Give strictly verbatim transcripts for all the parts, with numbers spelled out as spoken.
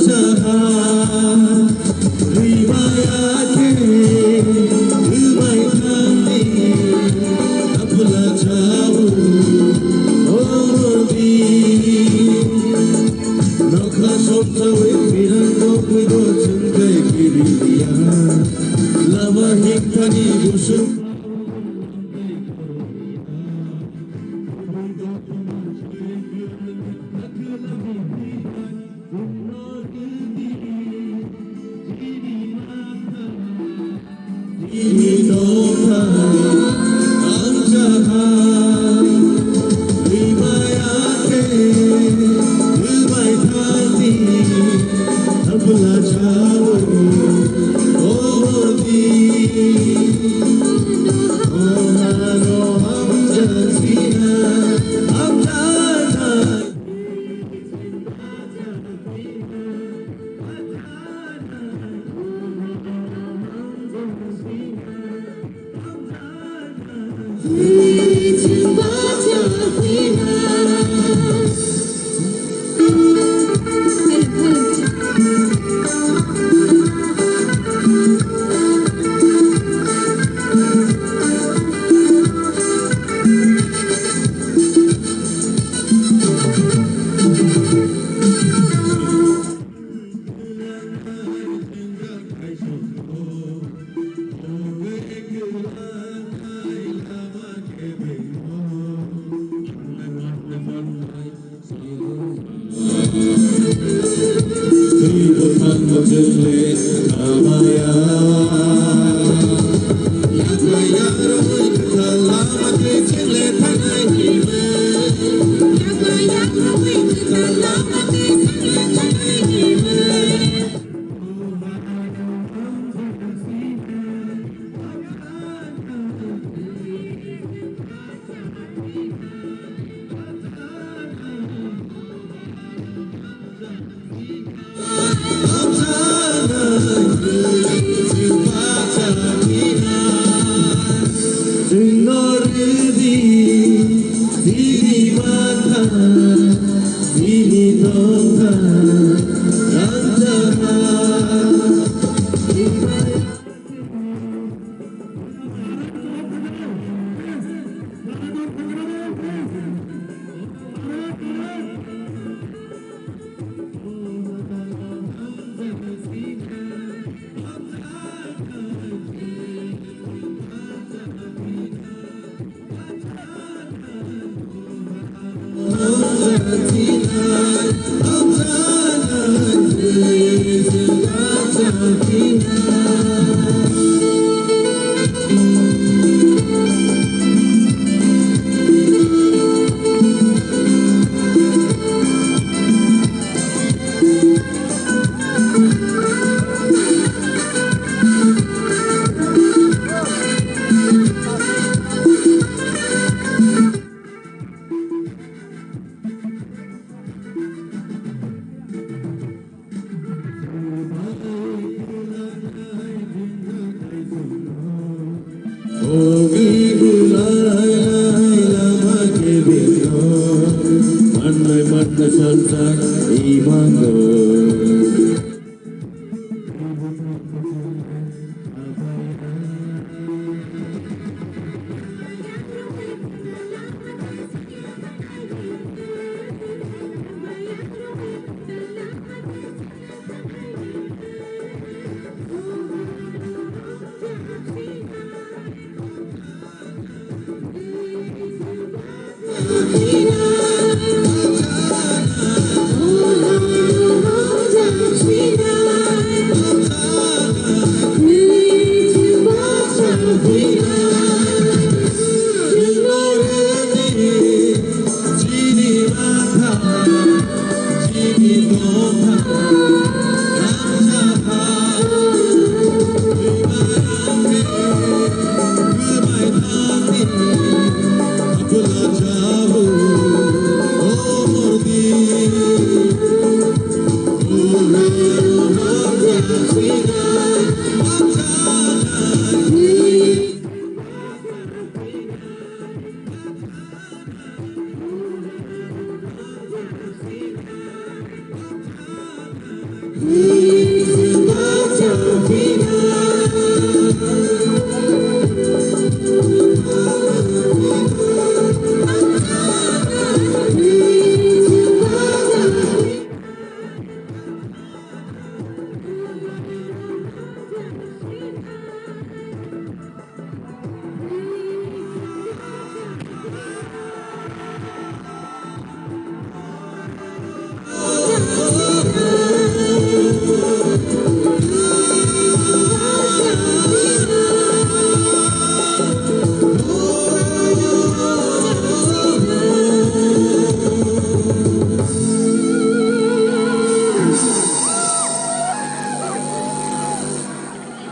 Saha rwmaya khe rwmai thangdi, aphla chao omordi. Nokha somsawi birang tongwi bo chwngkai kiriya, lama himthani busuk.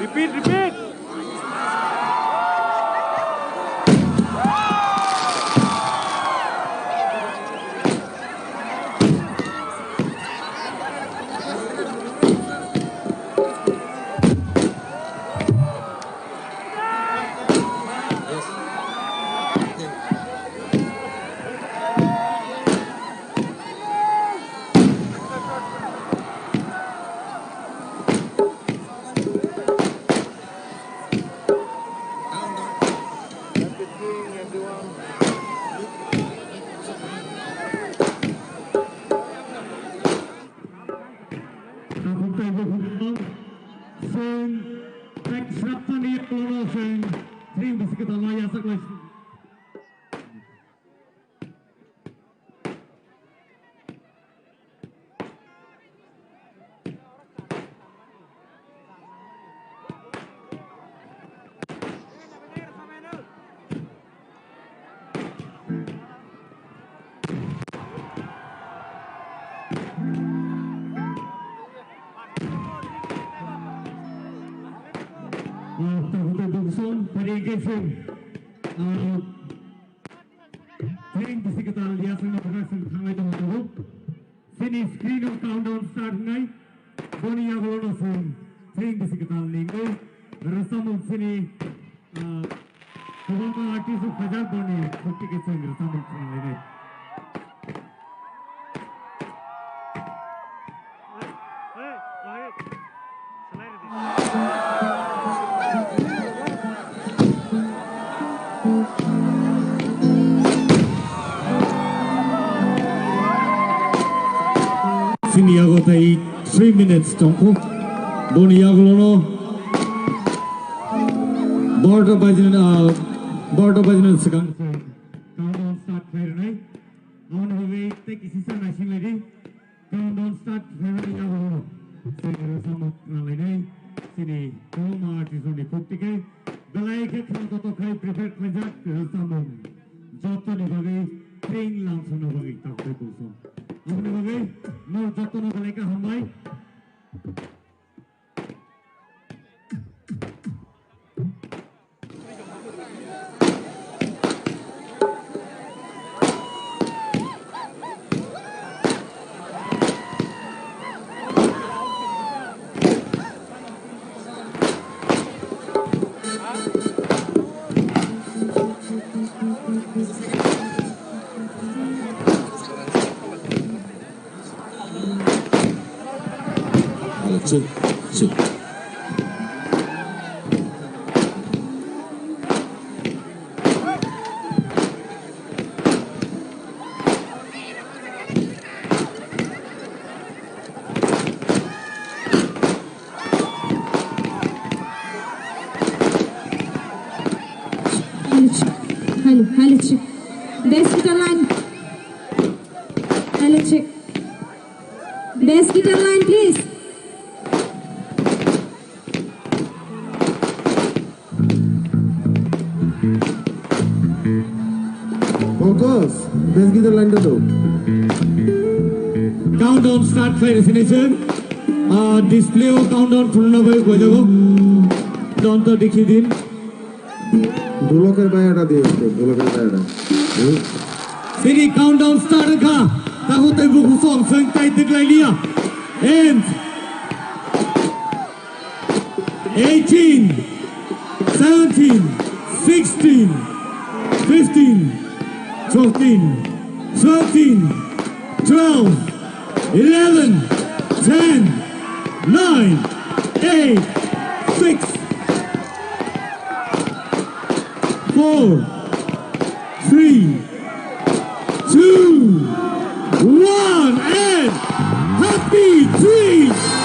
Repeat, repeat. Takhuk tei bukhuk no chwng tei sraptani yakungno chwng ring bisi kwtalno yachaklai. Ah, takhuk tei bukhuk song, pari ke song. Ah, Training bisi kwtal liya songno kwrak song thanglai tongo tabuk. Chini screen o countdown start wngnai. Boni yagulo no song training bisi kwtal ni wngwi rwchapmung chini, ah, kwbangma artist rok phaijak boni khukti khe chwng rwchapmung khwnalainai. Chini yago tei three minutes tongkho. Boni yagulono barota bajinani, ah, barota bajinani swkang. Countdown start khlai rwnai. Aboni bagwi tei kisisa naising lai di. Countdown start khlaimani yagulo chwng rwchapmung khwnalainai chini kwbangma artist rokni khukti khe belai khe khwnajoto khai prepare khlaijak rwchapmung. Jotoni bagwi tring lamsokna bagwi takhuk tei bukhuk song. Aboni bagwi nok jotono belai khe hambai. Hello, check, check. Hello, check. Hello, hello, check. Best guitar line. Hello, check. Best guitar line, please. Focus. Best guitar line ta do. Countdown start khlai rwsini chwng. Ah, display o countdown phunukna bai gojago. Countdown to dikhi din. Duloker bai ada di, duloker bai ada. Hmm. Sini countdown start kha. Takhuk tei bukhuk song chwng tai tiklai liya. And eighteen, seventeen, sixteen, fifteen, fourteen, thirteen, twelve, eleven, ten, Eight, six, four, three, two, one, and happy dreams!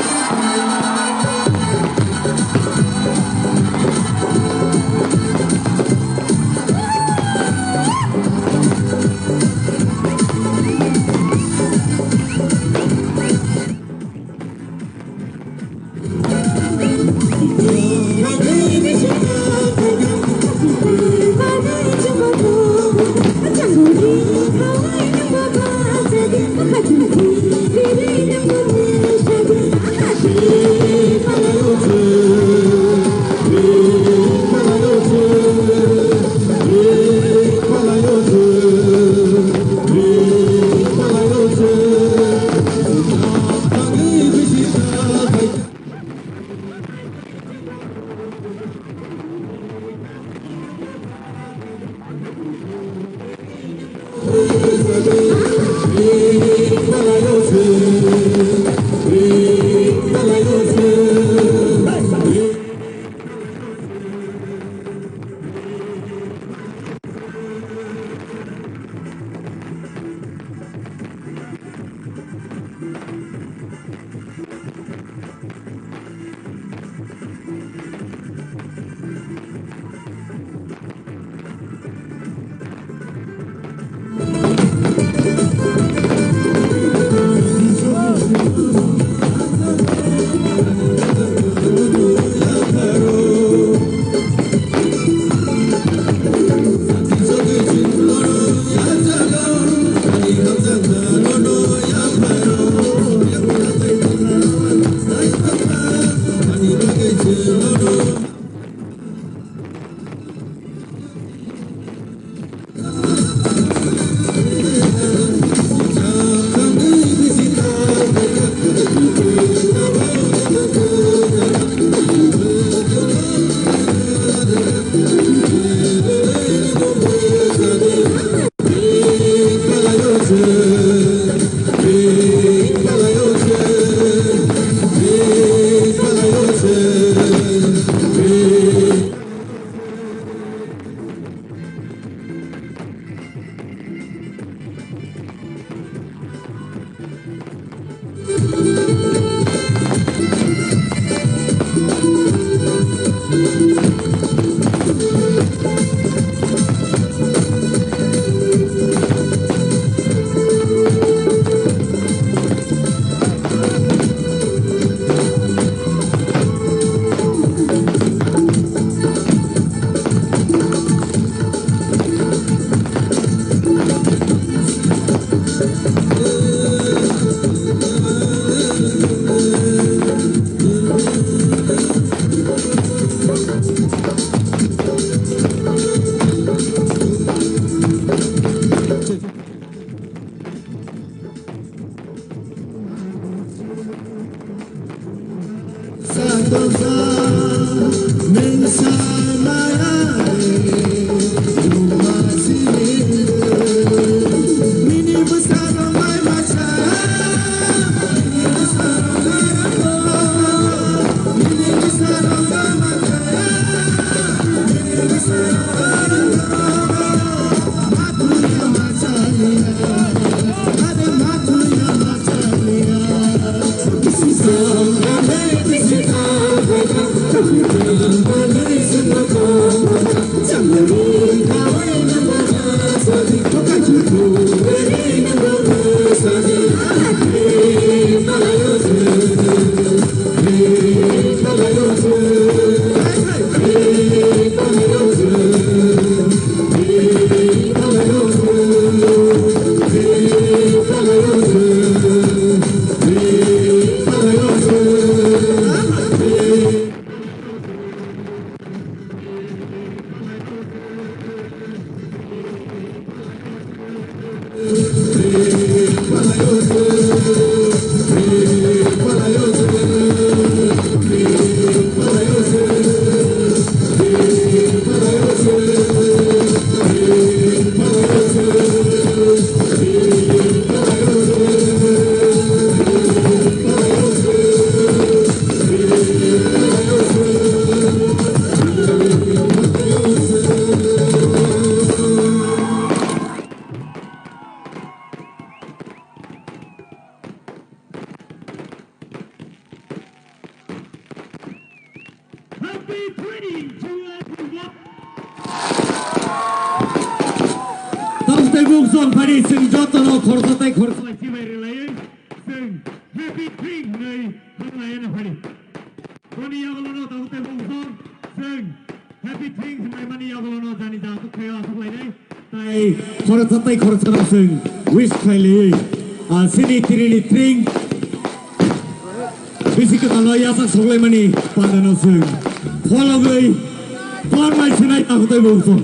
Tamo tei buk song phani chwng jotono khoroksa tei khoroksa chibai rwlaiwi chwng Happy Three hwnwi hamlaiyano phani. Boni yagulono tamo tei buk song chwng Happy Three hwnwi mani yagulono jani ja aswk khaio aswk lainai. Tai khoroksa tai khoroksano chwng wish khlai liwi, ah, chini trini tring bisi kwtalo yasak soklaimani pandano chwng phologwi tormai sinai takhwtwi bo wngkho.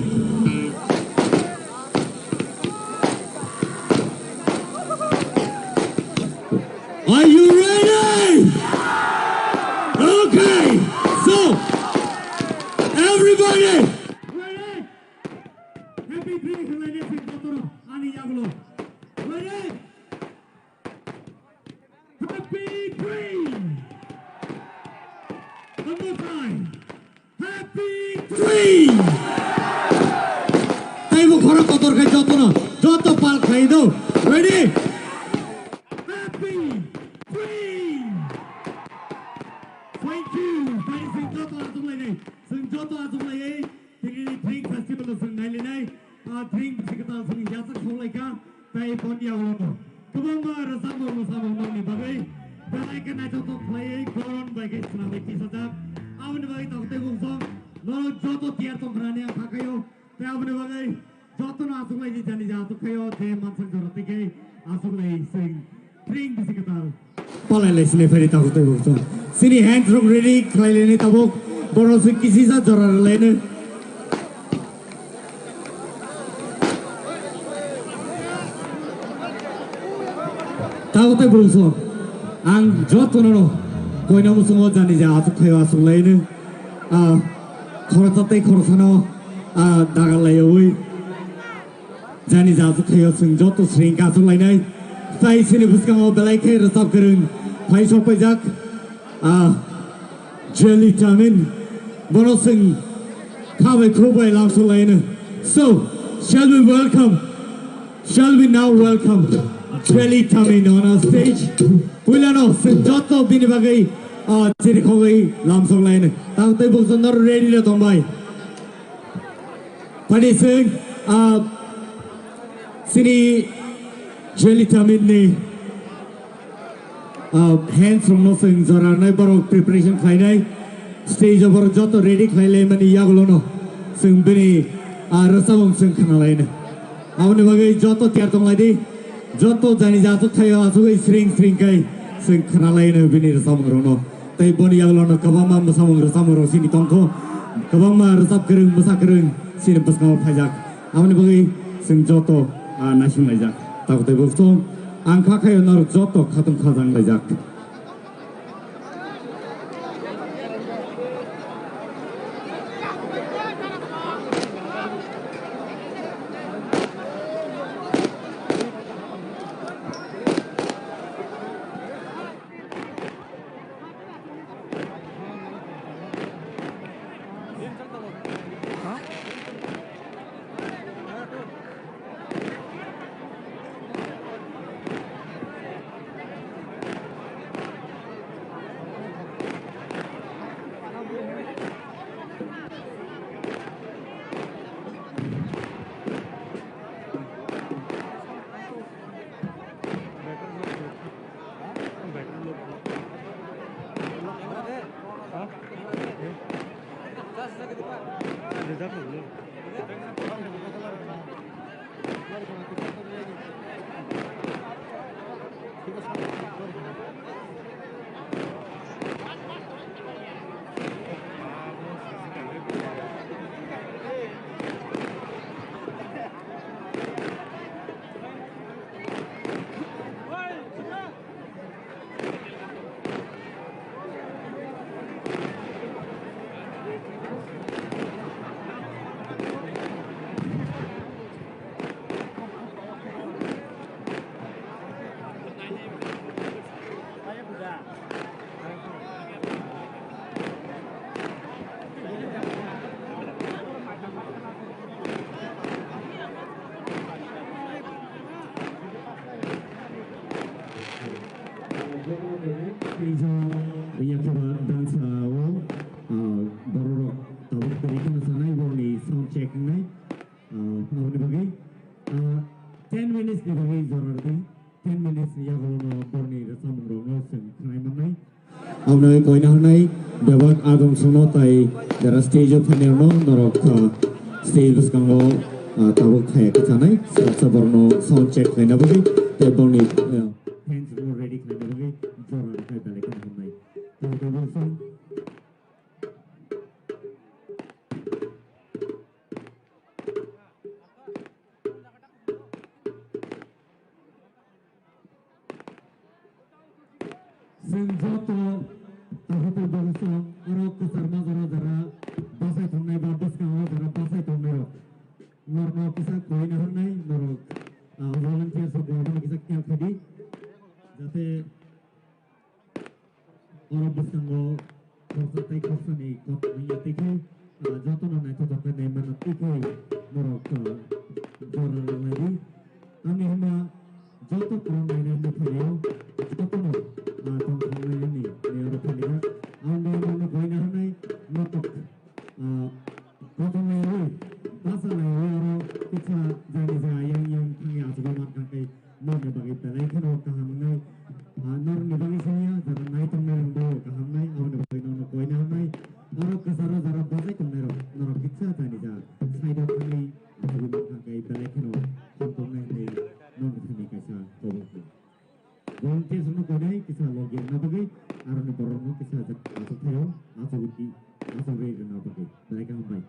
Are you ready? Okay, so everybody, ready? Happy Three hwnlainai chwng jotono ani yagulo. Ready? Happy Three! One more time. Happy Three! Taibo khorok kotor khe jotono, joto pal khlai do. Ready? Happy Three! Thank you. Thank you. Chwng joto achuk lainai. Chwng joto achuk laiwi. Tini Tring Festival o chwng nailinai, ah, Tring bisi kwtal chwng yachak soklaikha, tei boni yagulo kwbangma rwchapmung mwsamung nokni bagwi belai khe naithotok khlaiwi goron bai khe swnamwi tisajak. Aboni bagwi tabuk tei buk song norok joto tiyar tongkha hwnwi ang kha khaio, tei aboni bagwi jotono achuk lai di jani je achuk khaio, je mansak jora tei khe achuk lai chwng Tring bisi kwtal. Palai lai sinai phai di tabuk tei buk song. Chini hands rok ready khlai lainai tabuk. Borok se kisisa jora rwlaino. Tabuk tei buk song. Ang jotono no koina muchungo jani je achuk khaio achuk laino. Ah, khoroksa tei khoroksano, ah, dagal laiwi. Jani je achuk khaio chwng joto sring khe achuk lainai. Tai chini bwskango belai khe rwchap kwrwng phai sok paijak, ah, Jelly Tamin. Bono chwng kha bai khuk bai lamsok laino. So, shall we welcome, shall we now welcome Jelly Tamin on our stage? Puilano chwng joto bini bagwi, ah, chirikhogwi lamsok laino. Tang tei bukchondor ready le tongbai. Phani chwng, ah, chini Jelly Tamin ni, ah, hands rok no chwng jora rwnai, borok preparation khlainai, stage o borok joto ready khlai laimani yagulo no chwng bini, ah, rwchapmung chwng khna laino. Aboni bagwi joto tiyar tong lai di, joto jani je achuk thaio achugwi sring sring khe chwng khna laino bini rwchapmung rok no. Tei boni yagulo no kwbangma mwsamung rwchapmung rok chini tongkho, kwbangma rwchap kwrwng, mwsa kwrwng chini bwskango phaijak. Aboni bagwi chwng joto, ah, naising laijak. Tabuk tei buk song, ang kha khaio norok joto khatung khajang laijak. Tei jang yakura dance, ah, o, ah, borok Aboni koina hwnwi bebak adong songno tai jara stage o phainairokno norok, ah, stage bwskango, ah, tabuk thaya khe chanai, swrapsa borokno sound check khlaina bagwi tei bongni, ah, fans rokno ready khlaina bagwi jora rwkhe belai kheno hamnai. Tei tei bwswng Chwng joto takhuk bai bwswng oro kwchar majra jara bachai tongnai ba bwskango jara bachai tongnai rok. Norokno kisa koina hwnwi norok, ah, volunteers rok bo abono kisa khiyal khaidi. Jate oro bwskango khoroksa tei khoroksani kok nangya tei khe, ah, jotono naithotok khe nai mano tei khe norok, ah, jora rwlaidi. Tamni hwnba joto kwrwng nainani phaio jotono, ah, tongthoknani ni oro phalikha. Ang norokno koina hwnwi notok, ah, kothom naiwi basa naiwi oro kisa jani ja yang yang thangya achugwi mankha tei norokni bagwi belai kheno kaham wngnai. Ah, norokni bagwi siniya jara nai tongnai rok bo kaham wngnai, aboni bagwi norokno koina hwnwi oro kwcharo jara bachai tongnai rok norok kisa jani ja side o thangwi achugwi mankha tei belai kheno hamjaknai hwnwi norokni thani kaisa kobor. Volunteers rokno koinai kisa logi rwna bagwi, aroni borokno kisa achuk thaio, achuk di, achuk rwi rwna bagwi. Belai khe hambai.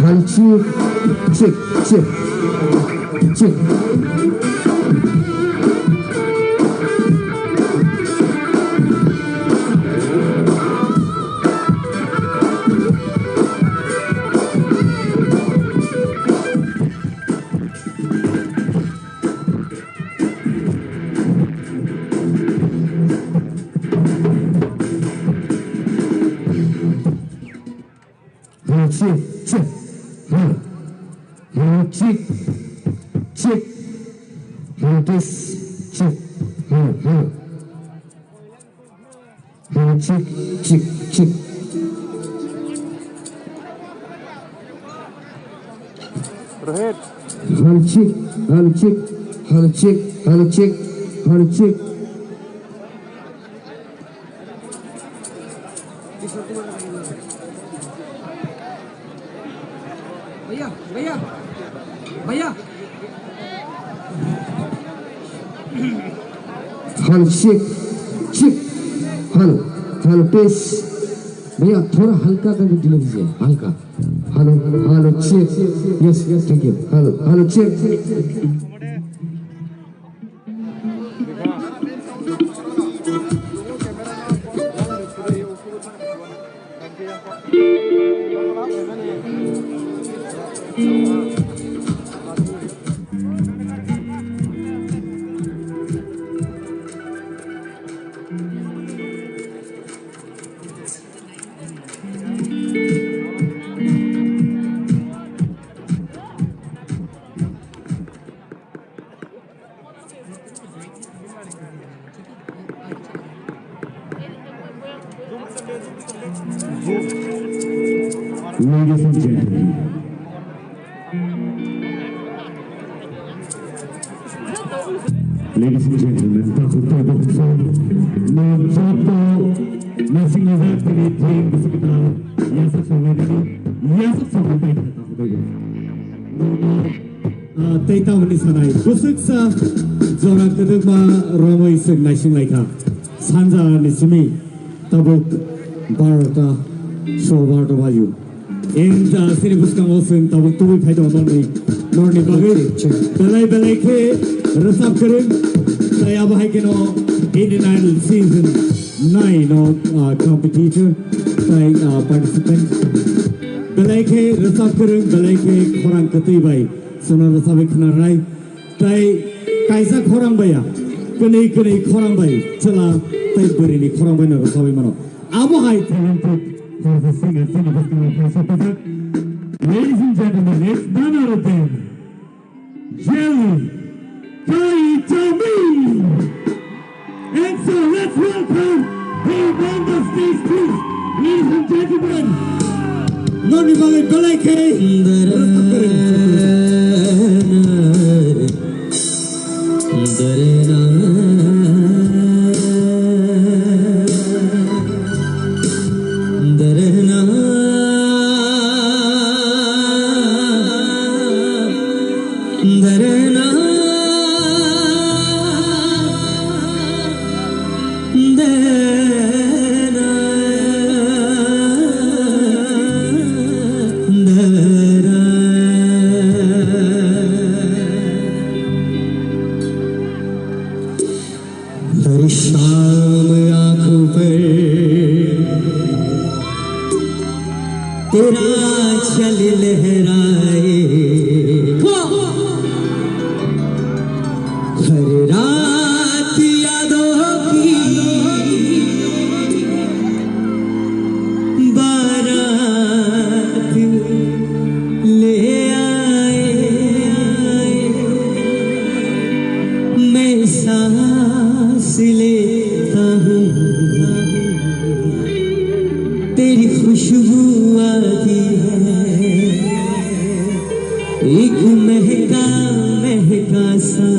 Hal chik, chik, chik, chik. Hal chik, chik, hal. Hal chik, chik. Hal tis, chik, hal, hal. Hal chik, chik, chik. Rohit. Hal chik, hal chik, hal chik, hal chik, hal chik. भैया, भैया, भैया। Hal chik, chik, hal, hal tis. भैया, थोड़ा हल्का करके delay कीजिए, हल्का। Hal, hal chik. Yes, yes, thank you. Hal, hal chik. Ladies and gentlemen. Ladies and gentlemen, takhuk tei bukhuk no joto naising nijak tini thing bwswk da yasak songwi tini yasak songwi tei takhuk tei bukhuk. Ah, tei tamoni sanai bwswksa jora kwdwkma romwi swk naising laikha. Sanja ni simi tabuk barota, so barota bayu. Eng, ah, sini bwskango chwng tabuk tubui phai tongo norni, norni bagwi. Belai belai khe rwchap kwrwng, tei abo hai kheno Indian Idol season nine o, ah, competitor tei, ah, participant. Belai khe rwchap kwrwng, belai khe khorang kwtwi bai. Chwngno rwchabwi khwnarnai. Tei kaisa khorang baiya, kwnwi kwnwi khorang bai chwla tei bwrwini khorang baino rwchabwi mano. Abo hai talented for the singer, chini bwskango phai sopajak. Ladies and gentlemen, it's none other than Jelly Kai Chami. And so let's welcome him on the stage, please. Ladies and gentlemen, noni bagwi belai khe हर शाम आंखों पर तेरा आंचल लहराए, हर रात यादों की बारात ले आए। मैं सांस लेता हूँ, तेरी खुशबू आती है। एक महका महका सा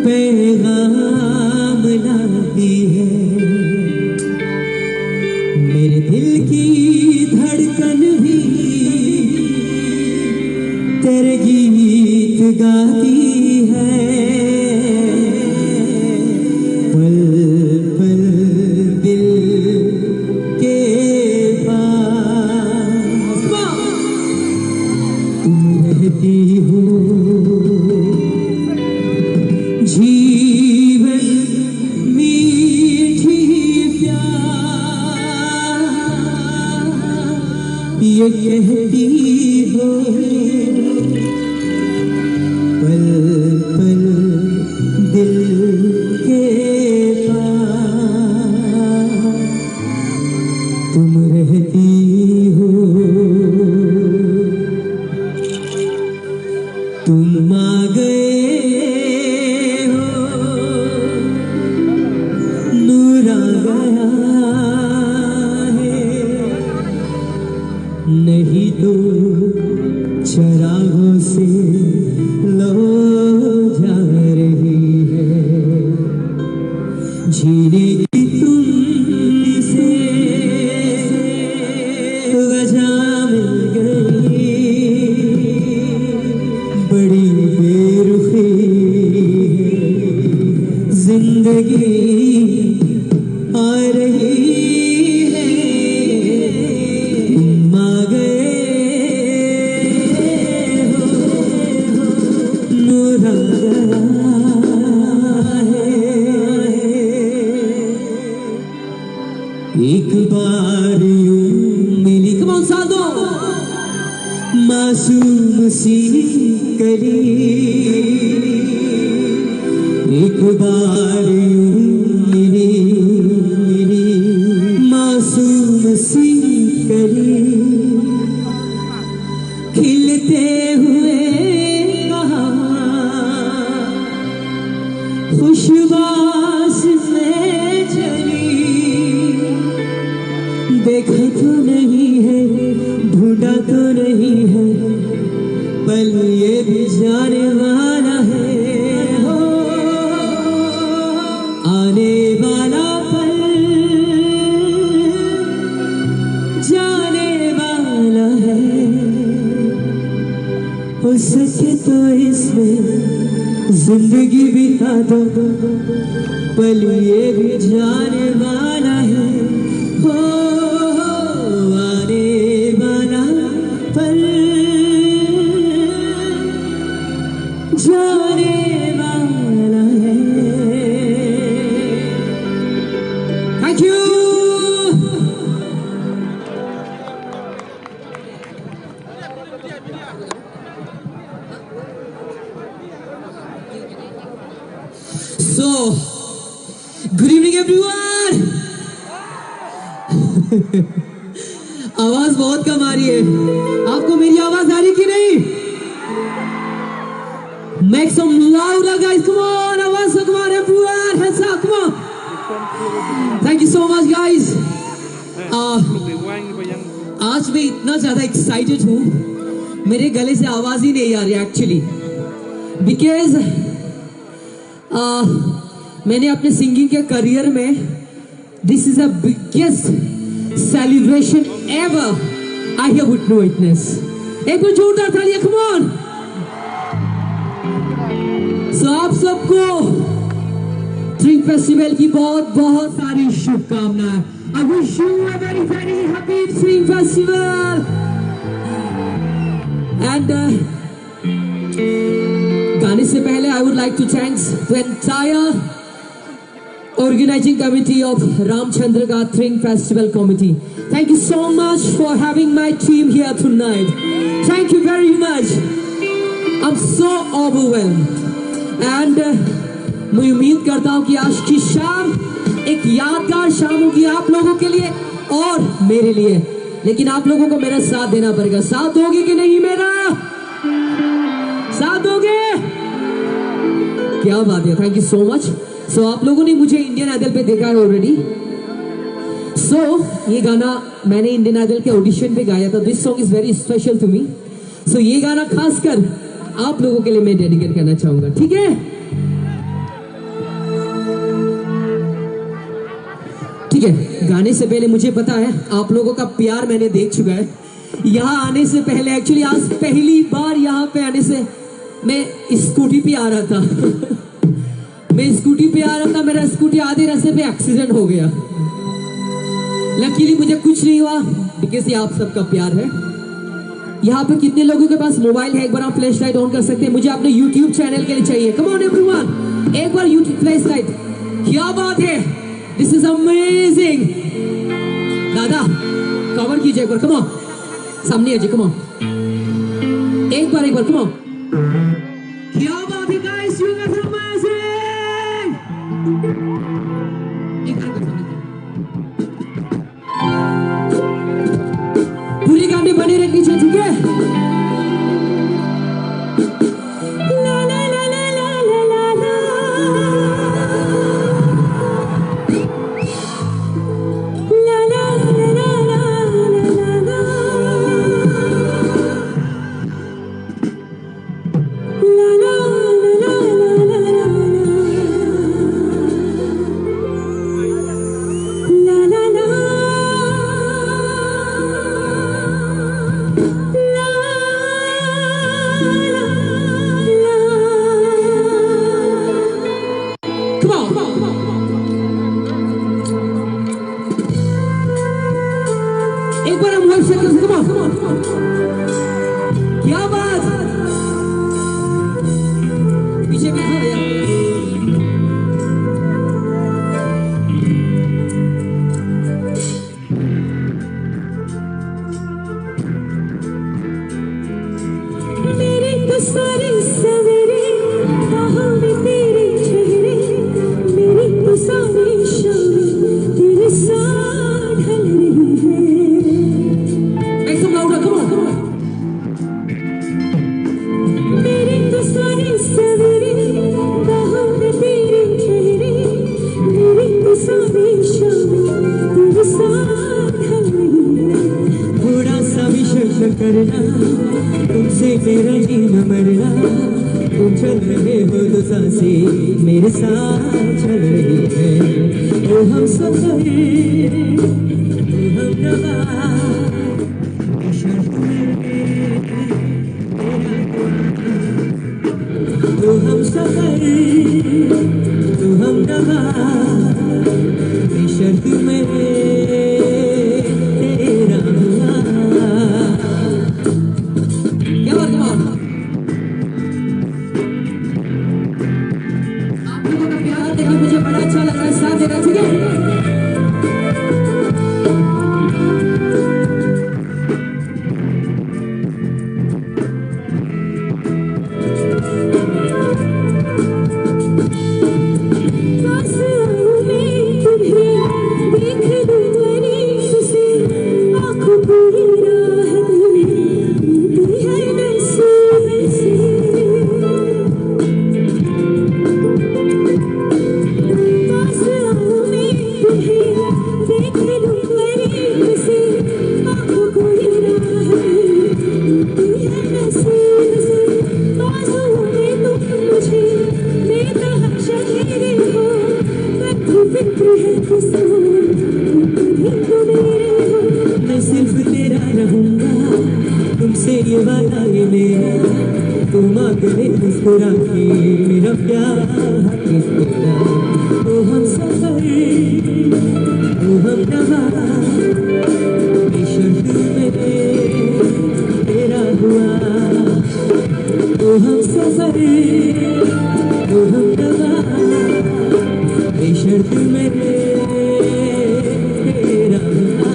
पैगाम लाती है। मेरे दिल की धड़कन भी तेरे गीत गाती है। पल पल दिल के पास ये कहती हो पल पल दिल के पास तुम रहती हो। तुम आ गए हो, नूर आ गया है, नहीं तो चरागों से लो जा रही है। जीने की तुमसे वजह मिल गई, बड़ी बेरुखी है जिंदगी आ रही है। तुम आ गए हो, नूर आ गया है। एक बार यूं मिली, come on, साथ दो। मासूम सी कली, एक बार यूं मिली, मिली, मासूम सी कली। खिलते हुए कहाँ खुशबास में चली। देखा तो नहीं है, ढूंढा तो नहीं है, पल ये भी जाने वाला है। हो, आने वाला पल जाने वाला है। हो सके तो इसमें जिंदगी बिता दो, पल ये भी जाने वाला है। हो, आने वाला पल जाने वाला है। Thank you. So, good evening, everyone. आवाज बहुत कम आ रही है। आपको मेरी आवाज आ रही कि नहीं? Make some louder, guys. Come on, आवाज से, come on, everyone. Hands up, come on. Thank you so much, guys. Uh, आज मैं इतना ज्यादा एक्साइटेड हूँ, मेरे गले से आवाज ही नहीं आ रही एक्चुअली, बिकॉज मैंने अपने सिंगिंग के करियर में, this is the biggest celebration ever I have witnessed. एक बार जोरदार तालियां, come on. So आप सबको ट्रिंग फेस्टिवल की बहुत बहुत सारी शुभकामनाएं. I wish you a very very happy Tring Festival. And uh, गाने से पहले I would like to thanks the entire organizing committee of Ramchandra Gathering Festival Committee. Thank you so much for having my team here tonight. Thank you very much. I'm so overwhelmed. And uh, मैं उम्मीद करता हूँ कि आज की शाम एक यादगार शाम होगी आप लोगों के लिए और मेरे लिए. लेकिन आप लोगों को मेरा साथ देना पड़ेगा. साथ दोगे कि नहीं मेरा? साथ दोगे? क्या बात है, thank you so much. So आप लोगों ने मुझे इंडियन आइडल पे देखा है ऑलरेडी. सो ये गाना मैंने इंडियन आइडल के ऑडिशन पे गाया था. This song is very special to me. So ये गाना खासकर आप लोगों के लिए मैं डेडिकेट करना चाहूंगा, ठीक है? ठीक है, गाने से पहले मुझे पता है आप लोगों का प्यार मैंने देख चुका है. यहाँ आने से पहले, एक्चुअली आज पहली बार यहाँ पे आने से मैं स्कूटी पे आ रहा था. मैं स्कूटी पे आ रहा था, मेरा स्कूटी आधे रास्ते पे एक्सीडेंट हो गया. लकीली मुझे कुछ नहीं हुआ, बिकॉज ये आप सबका प्यार है. यहाँ पे कितने लोगों के पास मोबाइल है, एक बार आप फ्लैश लाइट ऑन कर सकते हैं? मुझे अपने यूट्यूब चैनल के लिए चाहिए. कम ऑन एवरीवन, एक बार यूट्यूब फ्लैश लाइट. क्या बात है, दिस इज अमेजिंग. दादा, कवर कीजिए एक बार, कम ऑन. सामने आ जाओ, come on। एक बार, एक बार, come on। क्या बात है guys, you guys are amazing। एक बार, एक बार। पूरी गांडी बनी रखनी चाहिए, ठीक है? Come on। एक बार हम हाथ से, come on। क्या बात। पीछे बैठो भैया। मेरे तो सारे सवेरे बाहों में तेरे चेहरे, मेरी तो सारी शाम तेरे साथ ढल रही है। Make some louder, come on, come on। मेरे तो सारे सवेरे बाहों में तेरे चेहरे, मेरी तो सारी शाम तेरे साथ ढल रही है। थोड़ा सा भी शक न करना, तुमसे मेरा जीना मरना। तुम चल रहे हो तो सांसें मेरे साथ चल रही है। ओ हम सफर, ओ हम नवा, शर्त में तेरा हुआ। तू हम सफर, तू हम नवा, ये शर्त में तेरा हुआ। क्या बात, क्या बात। आप लोगों का प्यार देखा, मुझे बड़ा अच्छा लगा, साथ देना, ठीक है? मैं सिर्फ तेरा रहूंगा, तुमसे ये वादा है मेरा। तुम आंखें मुस्कुरा के मेरा प्यार हक तेरा। ओ हम सफर, ओ हम नवा, ये शर्त में तेरा हुआ। ओ हम सफर, ओ हम नवा, ये शर्त में तेरा हुआ।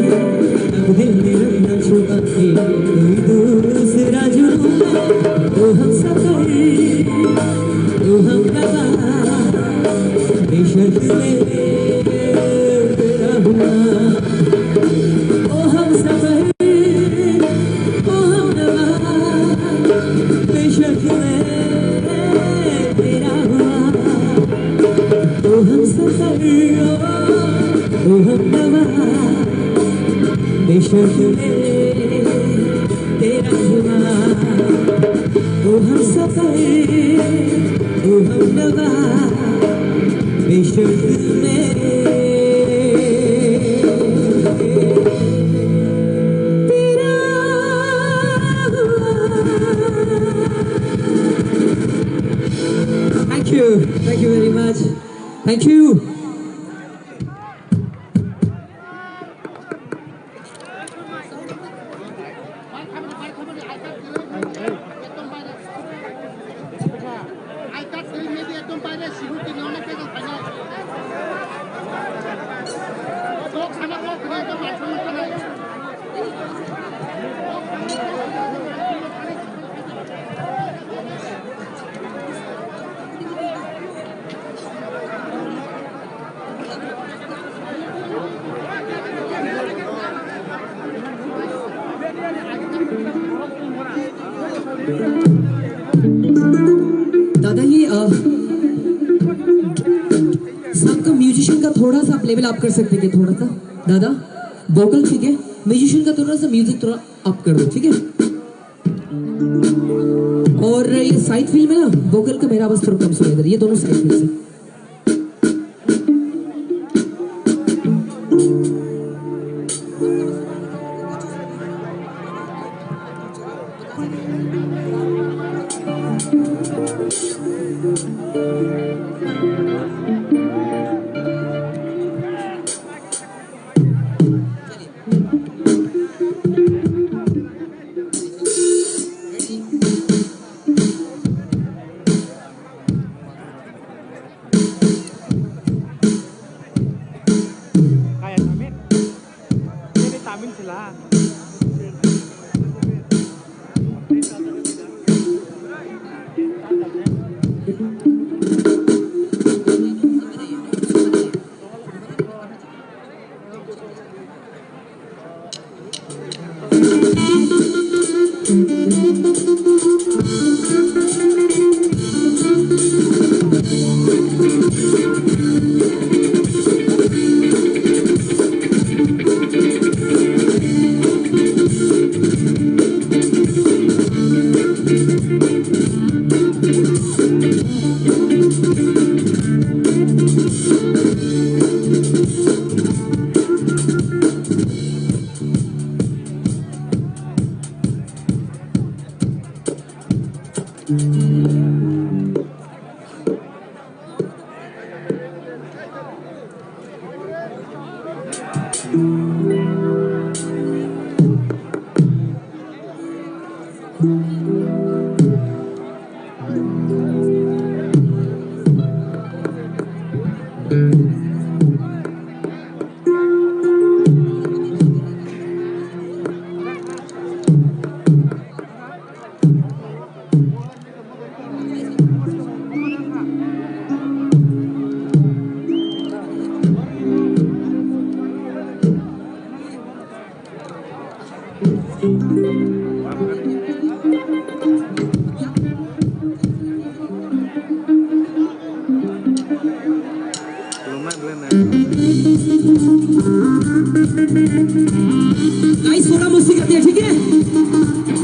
अब दिल में रंग ना छुपा के कोई दूसरा जुनून है। ओ हमसफर, ओ हमदवा, बेशर्त मैं तेरा हुआ। ओ हमसफर, ओ हमदवा, बेशर्त मैं तेरा हुआ। ओ हमसफर, ओ हमदवा, बेशर्त मैं तेरा हुआ। ओ हमसफर, ओ हमदवा, बेशर्त मैं तेरा हुआ। Thank you. Thank you very much. Thank you. दादा, ये, अ, सबका म्यूजिशियन का थोड़ा सा आप लेवल अप कर सकते हैं क्या? थोड़ा सा, दादा, वोकल ठीक है, म्यूजिशियन का थोड़ा सा म्यूजिक थोड़ा अप कर दो, ठीक है? और ये साइड फील्ड में ना, वोकल का मेरा आवाज थोड़ा कम सुनाई दे रहा है, ये दोनों साइड फील्ड से। Kaya Tamil? Ini Tamil sila. Guys, थोड़ा मस्ती करते हैं, ठीक है?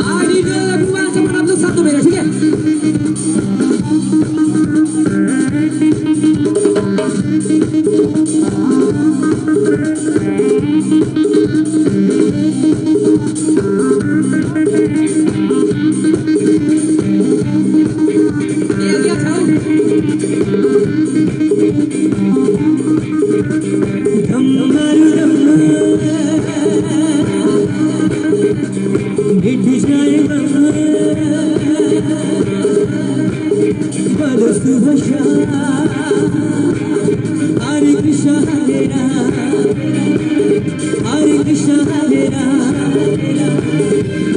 आगे अभी वहाँ से बना दो, साथ दो मेरा, ठीक है?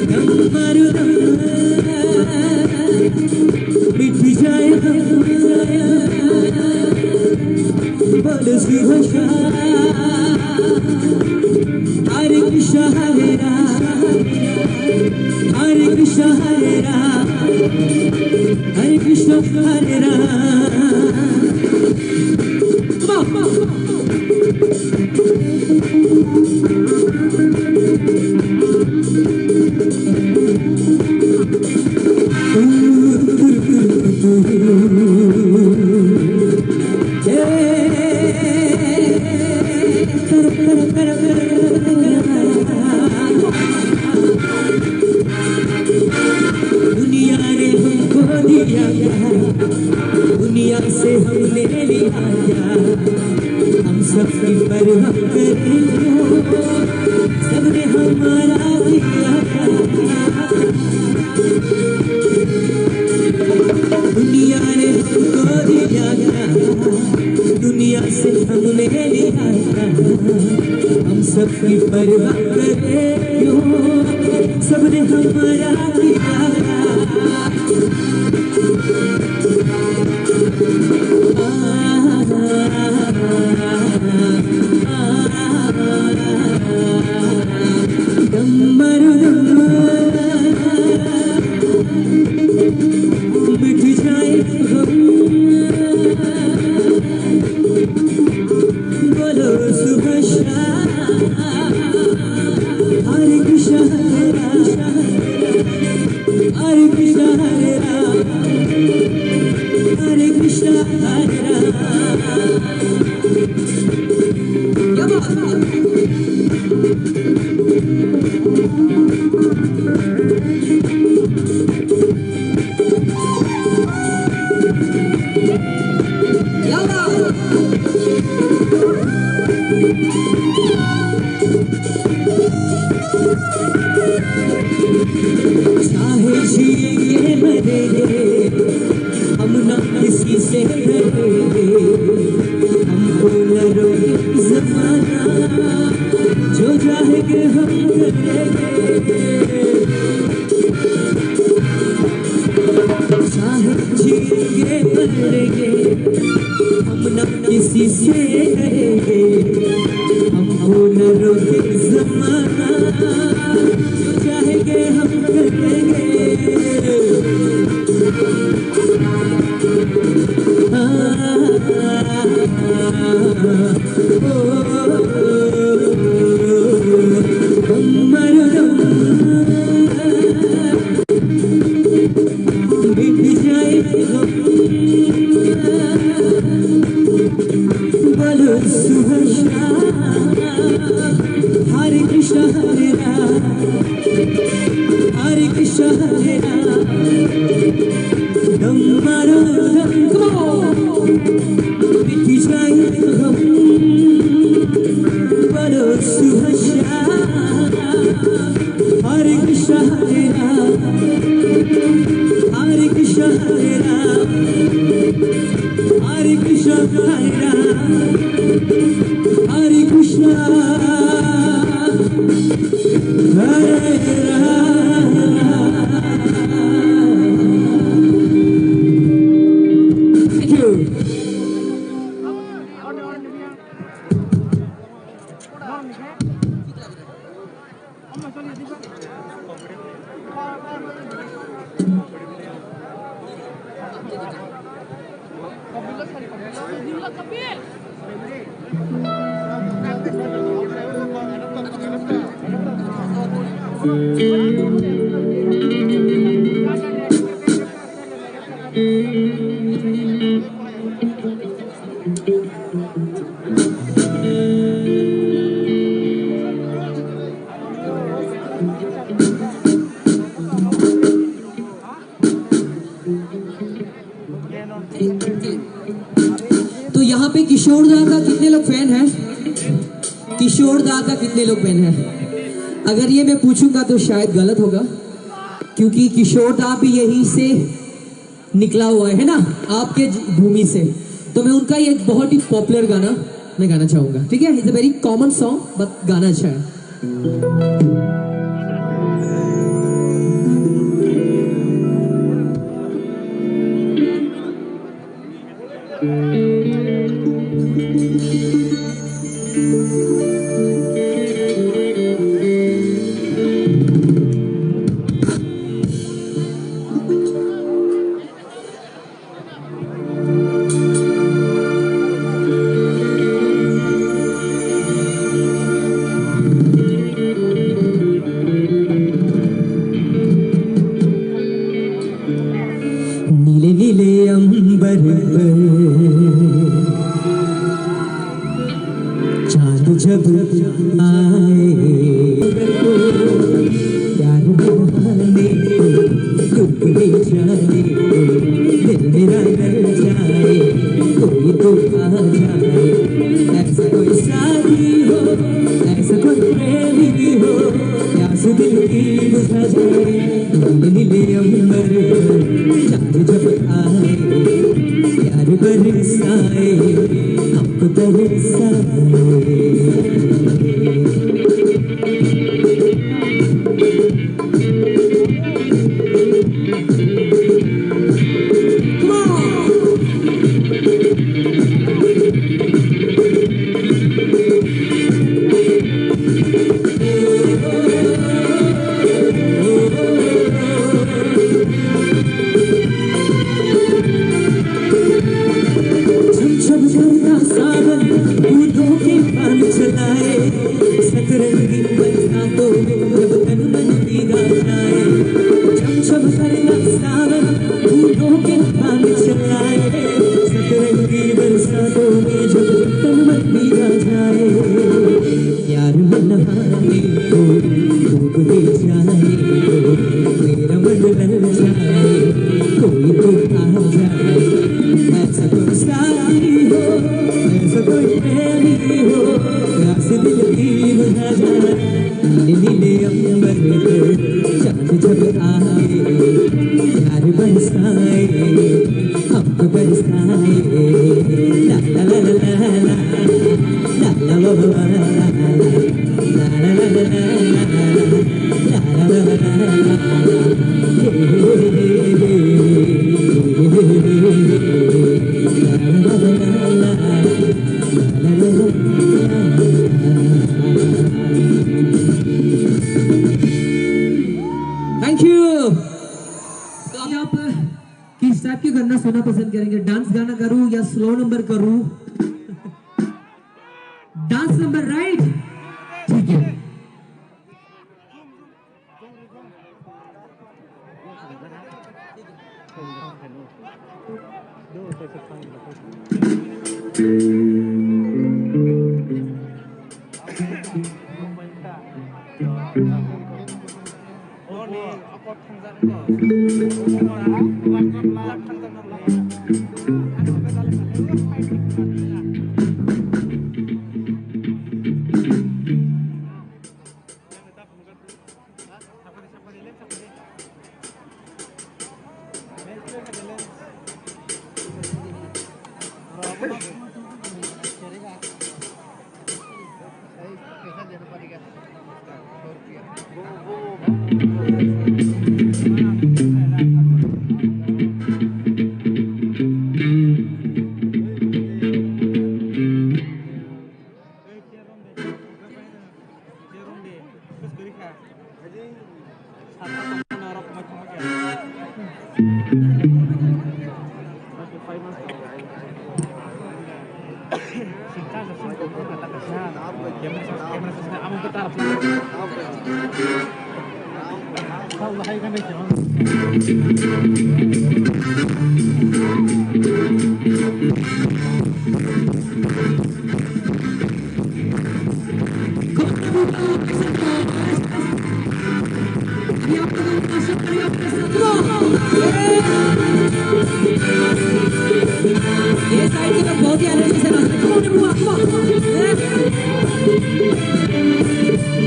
दम मारो दम, मिट जाए गम, बोलो सुबह शाम। हरे कृष्णा हरे राम, हरे कृष्णा हरे राम, हरे कृष्णा हरे राम। Come on. दुनिया ने हमको दिया क्या, दुनिया से हमने लिया क्या, हम सब की परवाह करें क्यों, सबने हमारा किया क्या। दुनिया ने हमको दिया क्या, दुनिया से हमने लिया क्या, हम सब की परवाह करें क्यों, सबने हमारा किया क्या। दम मारो दम, मिट जाए गम, बोलो सुबह शाम। हरे कृष्णा हरे राम, हरे कृष्णा हरे राम, हरे कृष्णा हरे राम। क्या बात है? चाहे जिएंगे मरेंगे, हम ना किसी से डरेंगे, हमको न रोके जमाना, जो चाहेंगे हम करेंगे। चाहे जिएंगे मरेंगे, हम ना किसी से डरेंगे, हमको न रोके जमाना, जो चाहेंगे हम करेंगे। Hare Krishna, Hare Ram, Hare Krishna, Hare Ram. Dam maro dam, come on. Miti jai hum, bolo subhasha. Hare Krishna, Hare Ram, Hare Krishna, Hare Ram, Hare Krishna, Hare Ram, Hare Krishna, Hare Ram. Thank you. तो यहाँ पे किशोर दा का कितने लोग फैन हैं? किशोर दा का कितने लोग फैन हैं? अगर ये मैं पूछूंगा तो शायद गलत होगा, क्योंकि किशोर दा भी यहीं से निकला हुआ है ना, आपके ज-, भूमि से। तो मैं उनका ये एक बहुत ही पॉपुलर गाना मैं गाना चाहूंगा, ठीक है? It's a very common song, but गाना अच्छा है। नीले नीले अंबर पर चांद जब आए, प्यार बहाने को डूब भी जाए, दिल मेरा ललचाए, कोई तो आ जाए। ऐसा कोई साथी हो, ऐसा कोई प्रेमी हो, प्यास दिल की बुझा जाए। नीले नीले अंबर पर चांद जब आए, प्यार बरसाए, हमको तरसाए। छमछम करता सावन बूंदों के बाण चलाए, सतरंगी बरसातों में जब तन मन भीगा जाए। छमछम करता सावन बूंदों के बाण चलाए, सतरंगी बरसातों में जब तन मन भीगा जाए। यार मन हारे को डूब भी जाए, मेरा मन ललचाए, कोई तो आ जाए। ऐसा कोई साथी हो, ऐसा कोई प्रेमी हो, प्यास दिल की बुझा जाए। नीले नीले अंबर पर चांद जब आए, प्यार बरसाए, हमको बरसाए। ला ला ला ला ला ला। Thank you. तो अभी आप किस टाइप के गाना सुनना पसंद करेंगे? डांस गाना करूँ या स्लो नंबर करूँ? Dance number, right? ठीक है। ये साइड की तरफ बहुत ही एनर्जी से नाचते हैं। Come on, everyone, come on।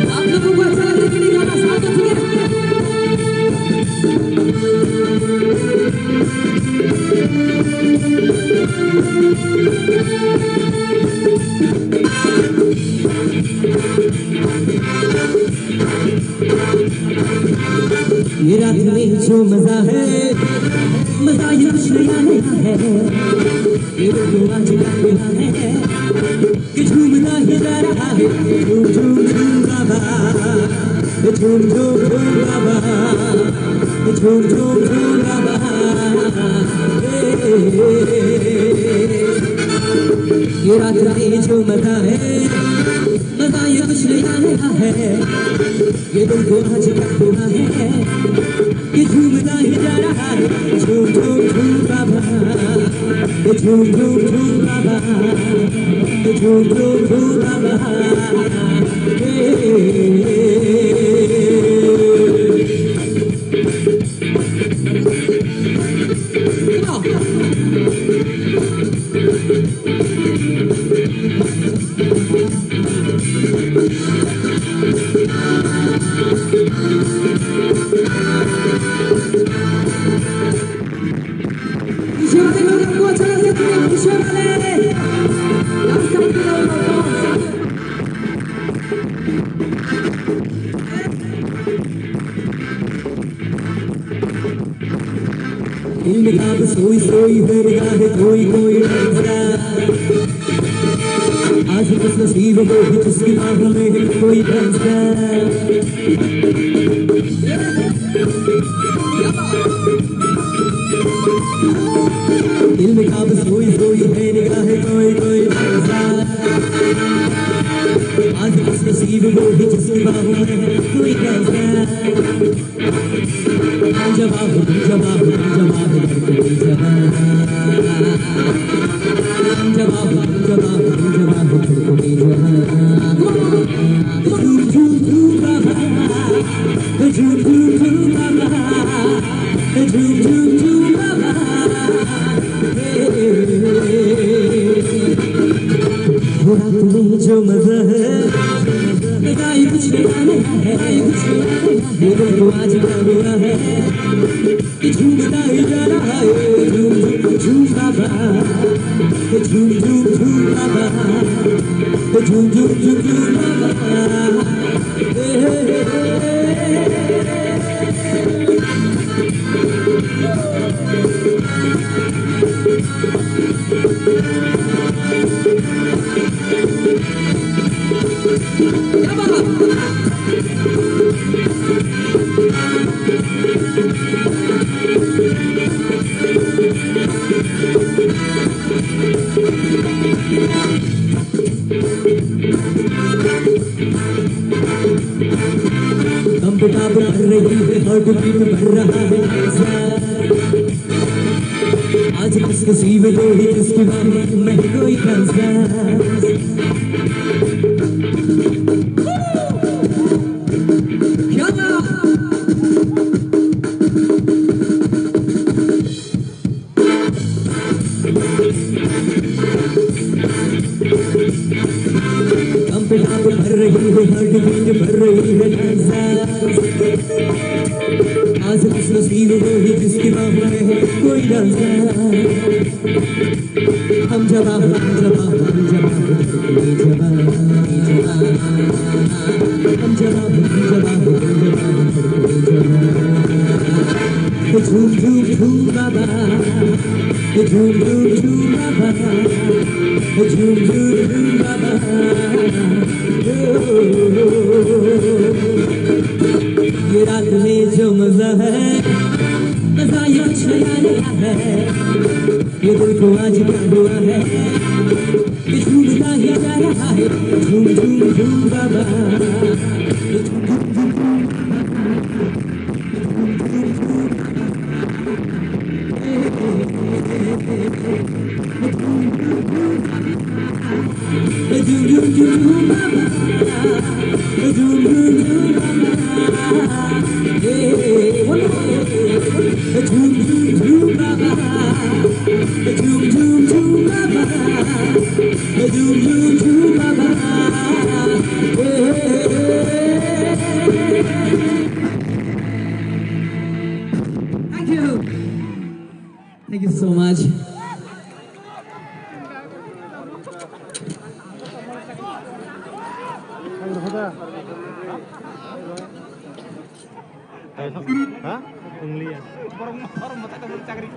आप लोगों को अच्छा लगे कि नहीं गाना? साथ में सुनिए। ये रात में जो मजा है, मजा ये कुछ नया नया है। ये दिल को आज क्या हुआ है, कि झूमता ही जा रहा है। झूम झूम झूम बाबा, झूम झूम झूम बाबा, झूम झूम झूम बाबा। ये रात में जो मजा है, मजा ये कुछ नया नया है। ये दिल को आज क्या हुआ है, ये झूमता ही जा रहा है। झूम झूम झूम बाबा, ये झूम झूम झूम बाबा, ये झूम झूम झूम बाबा। ये इनका अब सोई सोई है निगाहें कोई कोई डरता। आज खुश नसीब वो भी जिसकी बाहों में है कोई डरता। इनका अब सोई सोई है निगाहें कोई कोई डरता। आज खुश नसीब वो भी जिसकी बाहों में है कोई डरता। रात में जो मजा है, ये कुछ नया नया है, ये कुछ नया नया है, ये दिल को आज क्या हुआ है, ये झूमता ही जा रहा है। झूम झूम झूम बाबा, ये झूम झूम झूम बाबा, ये झूम झूम झूम झूम बाबा। कंपटा बढ़ रही है, हार्ट बीट बढ़ रहा है। आज किसके सीवे दो ही किसकी बाहों में कोई कंफ्यूजन। क्या बात? कंपटा बढ़ रही है, हार्ट बीट बढ़ रही है। आज किसके सीवे दो ही किसकी बाहों में है कोई कंफ्यूजन। हम जवाब, हम जवाब, हम जवाब, हम जवाब, हम जवाब, हम जवाब, हम जवाब। झूम, झूम, झूम बाबा, झूम, झूम, झूम बाबा, झूम, झूम, झूम बाबा। ये रात में जो मजा है, मजा ये कुछ नया नया है। ये दिल को आज क्या हुआ है, ये झूमता ही जा रहा है। झूम झूम झूम बाबा। Thank you. Thank you so much. Ha? Wngliya. Borok motor motor double chakri.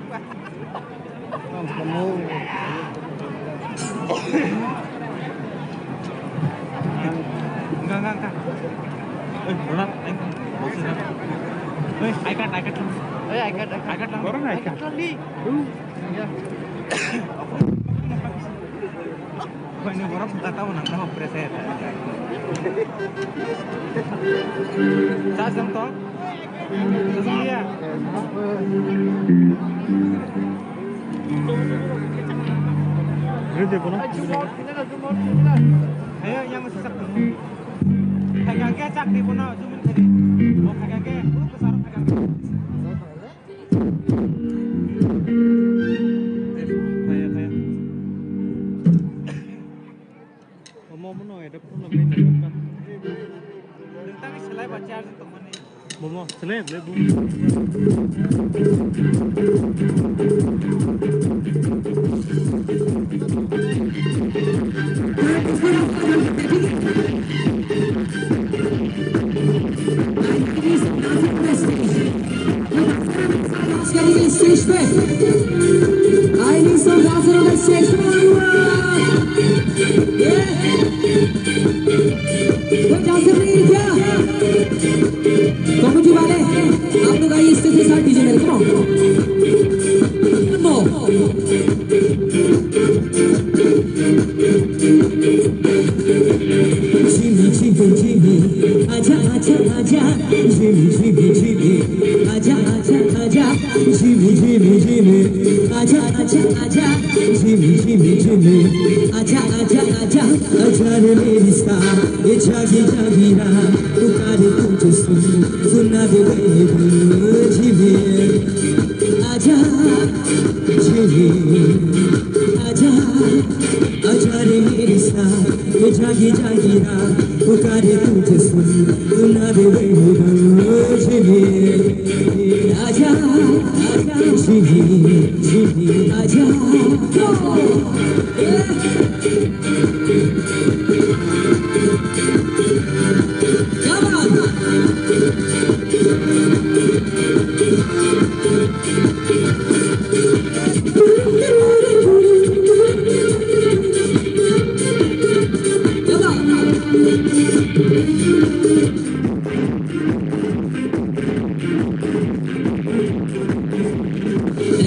Enggak, enggak, enggak. Eh, Ronald, eh, maksudnya. Eh, I card, I card lang. Eh, I card, I card. I card lang. Borok I card. I card lang, di. Iya. Wah, ini borok buka tahu nang tahu preset. Charge dong, tong. Iya. Ini dia, Bono. Ayo, yang masih sak. Hai, kakek, cak di, Bono, zoom in tadi. Oh, kakek, oh, besar, kakek. Omo, omo no, adapter no, main adapter. Nang tangwi selai ba charge tongmani. Momo, selai, selai, bu. Stage पे आइए सब dancer, stage पे आइए। ये कोई डांसर नहीं है क्या? कमेटी वाले, आप लोग आइए स्टेज के साथ, डीजे मेरे, come on। झिमी झिमी झिमी, आजा आजा आजा। झिमी झिमी झिमी, आजा आजा आजा। झिमी झिमी झिमी, आजा आजा आजा। झिमी झिमी झिमी, आजा आजा आजा। आजा रे मेरी सा, ये जागी जागी रात, पुकारे तुझे सुन, सुना दे मेरे दिल। झिमी, आजा, झिमी, आजा। आजा रे मेरी सा, ये जागी जागी रात, पुकारे तुझे सुन, सुना दे मेरे दिल। झिमी, आजा, आजा, झिमी, झिमी, आजा। क्या बात?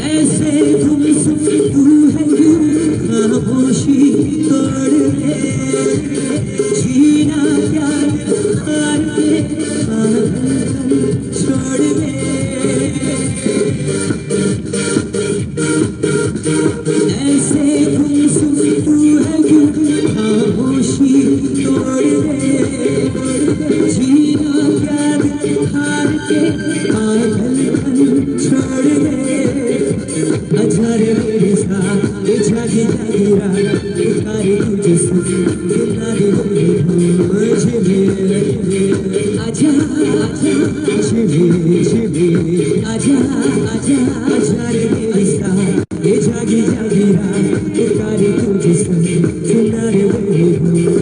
ऐसे गुमसुम तू है क्यों खामोशी तोड़ के, जीना प्यार हार के, आंखों छोड़ के। ऐसे गुमसुम तू है क्यों खामोशी तोड़ दे, जीना प्यार हार के पागलपन छोड़ दे। आजा रे मेरी सा, ये जागी जागी रात, पुकारे तुझे सुन, सुना दे मेरे मुझे। आजा, आजा, झिमी, झिमी, आजा, आजा, आजा रे मेरी सा। ये जागी जागी रात, पुकारे तुझे सुन, सुना दे मेरे मुझे।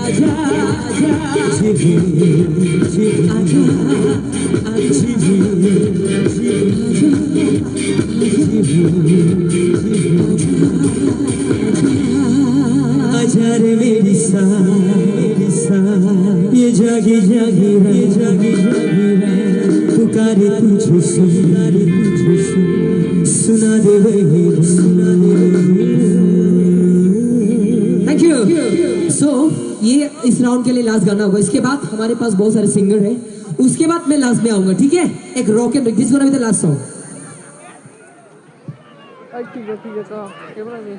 आजा, आजा, झिमी, झिमी, आजा, आजा, झिमी, झिमी, आजा, आजा, झिमी, झिमी, आजा, आजा रे मेरी सा, मेरी सा। ये जागी जागी रात, ये जागी जागी रात, पुकारे तुझे सुन, पुकारे तुझे सुन, सुना दे वही, सुना दे वही। Thank you। So, ये इस राउंड के लिए लास्ट गाना होगा। इसके बाद हमारे पास बहुत सारे सिंगर हैं, उसके बाद मैं लास्ट में आऊंगा, ठीक है? एक rock and, this gonna be the last song। Ai, tiga, tiga, to. Kebra ni?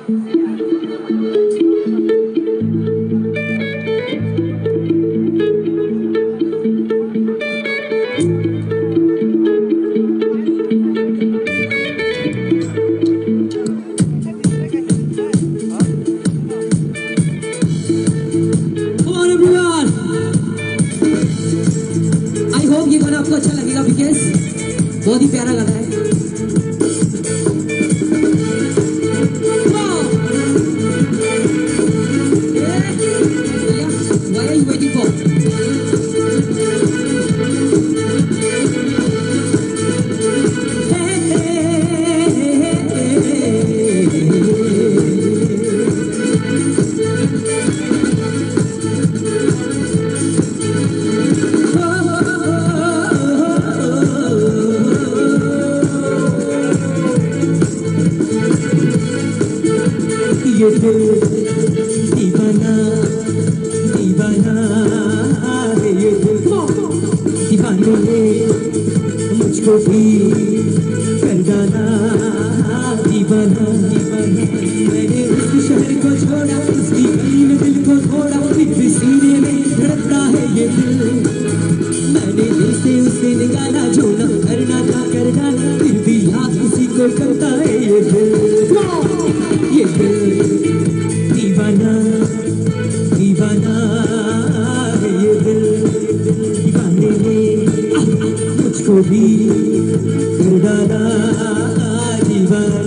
Come on, everyone. I hope ये गाना आपको अच्छा लगेगा, because बहुत ही प्यारा गाना है। Come on. Yeah. What are you waiting for? ये दिल दीवाना, दीवाना है ये दिल दीवाने ने मुझको भी कर डाला दीवाना, दीवाना। मैंने उस शहर को छोड़ा, उसकी गली में दिल को तोड़ा, फिर भी सीने में धड़कता है ये दिल। मैंने दिल से उसे निकाला, जो ना करना था कर डाला, फिर भी याद उसी को करता है ये दिल। ये दिल दीवाना, दीवाना है ये दिल दीवाने ने मुझको भी कर डाला दीवाना।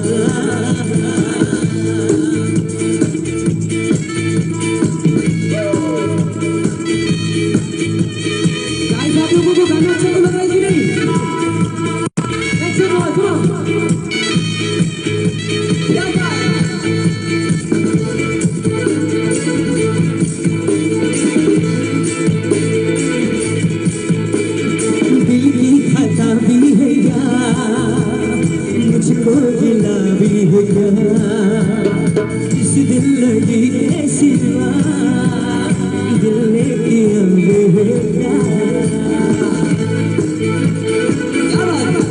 Guys, आप लोगों को गाना अच्छा तो लग रहा है कि नहीं? Let's go, come on. दिल की खता भी है क्या, मुझको गिला भी है क्या, इस दिल लगी के सिवा दिल ने किया भी है क्या। क्या बात है?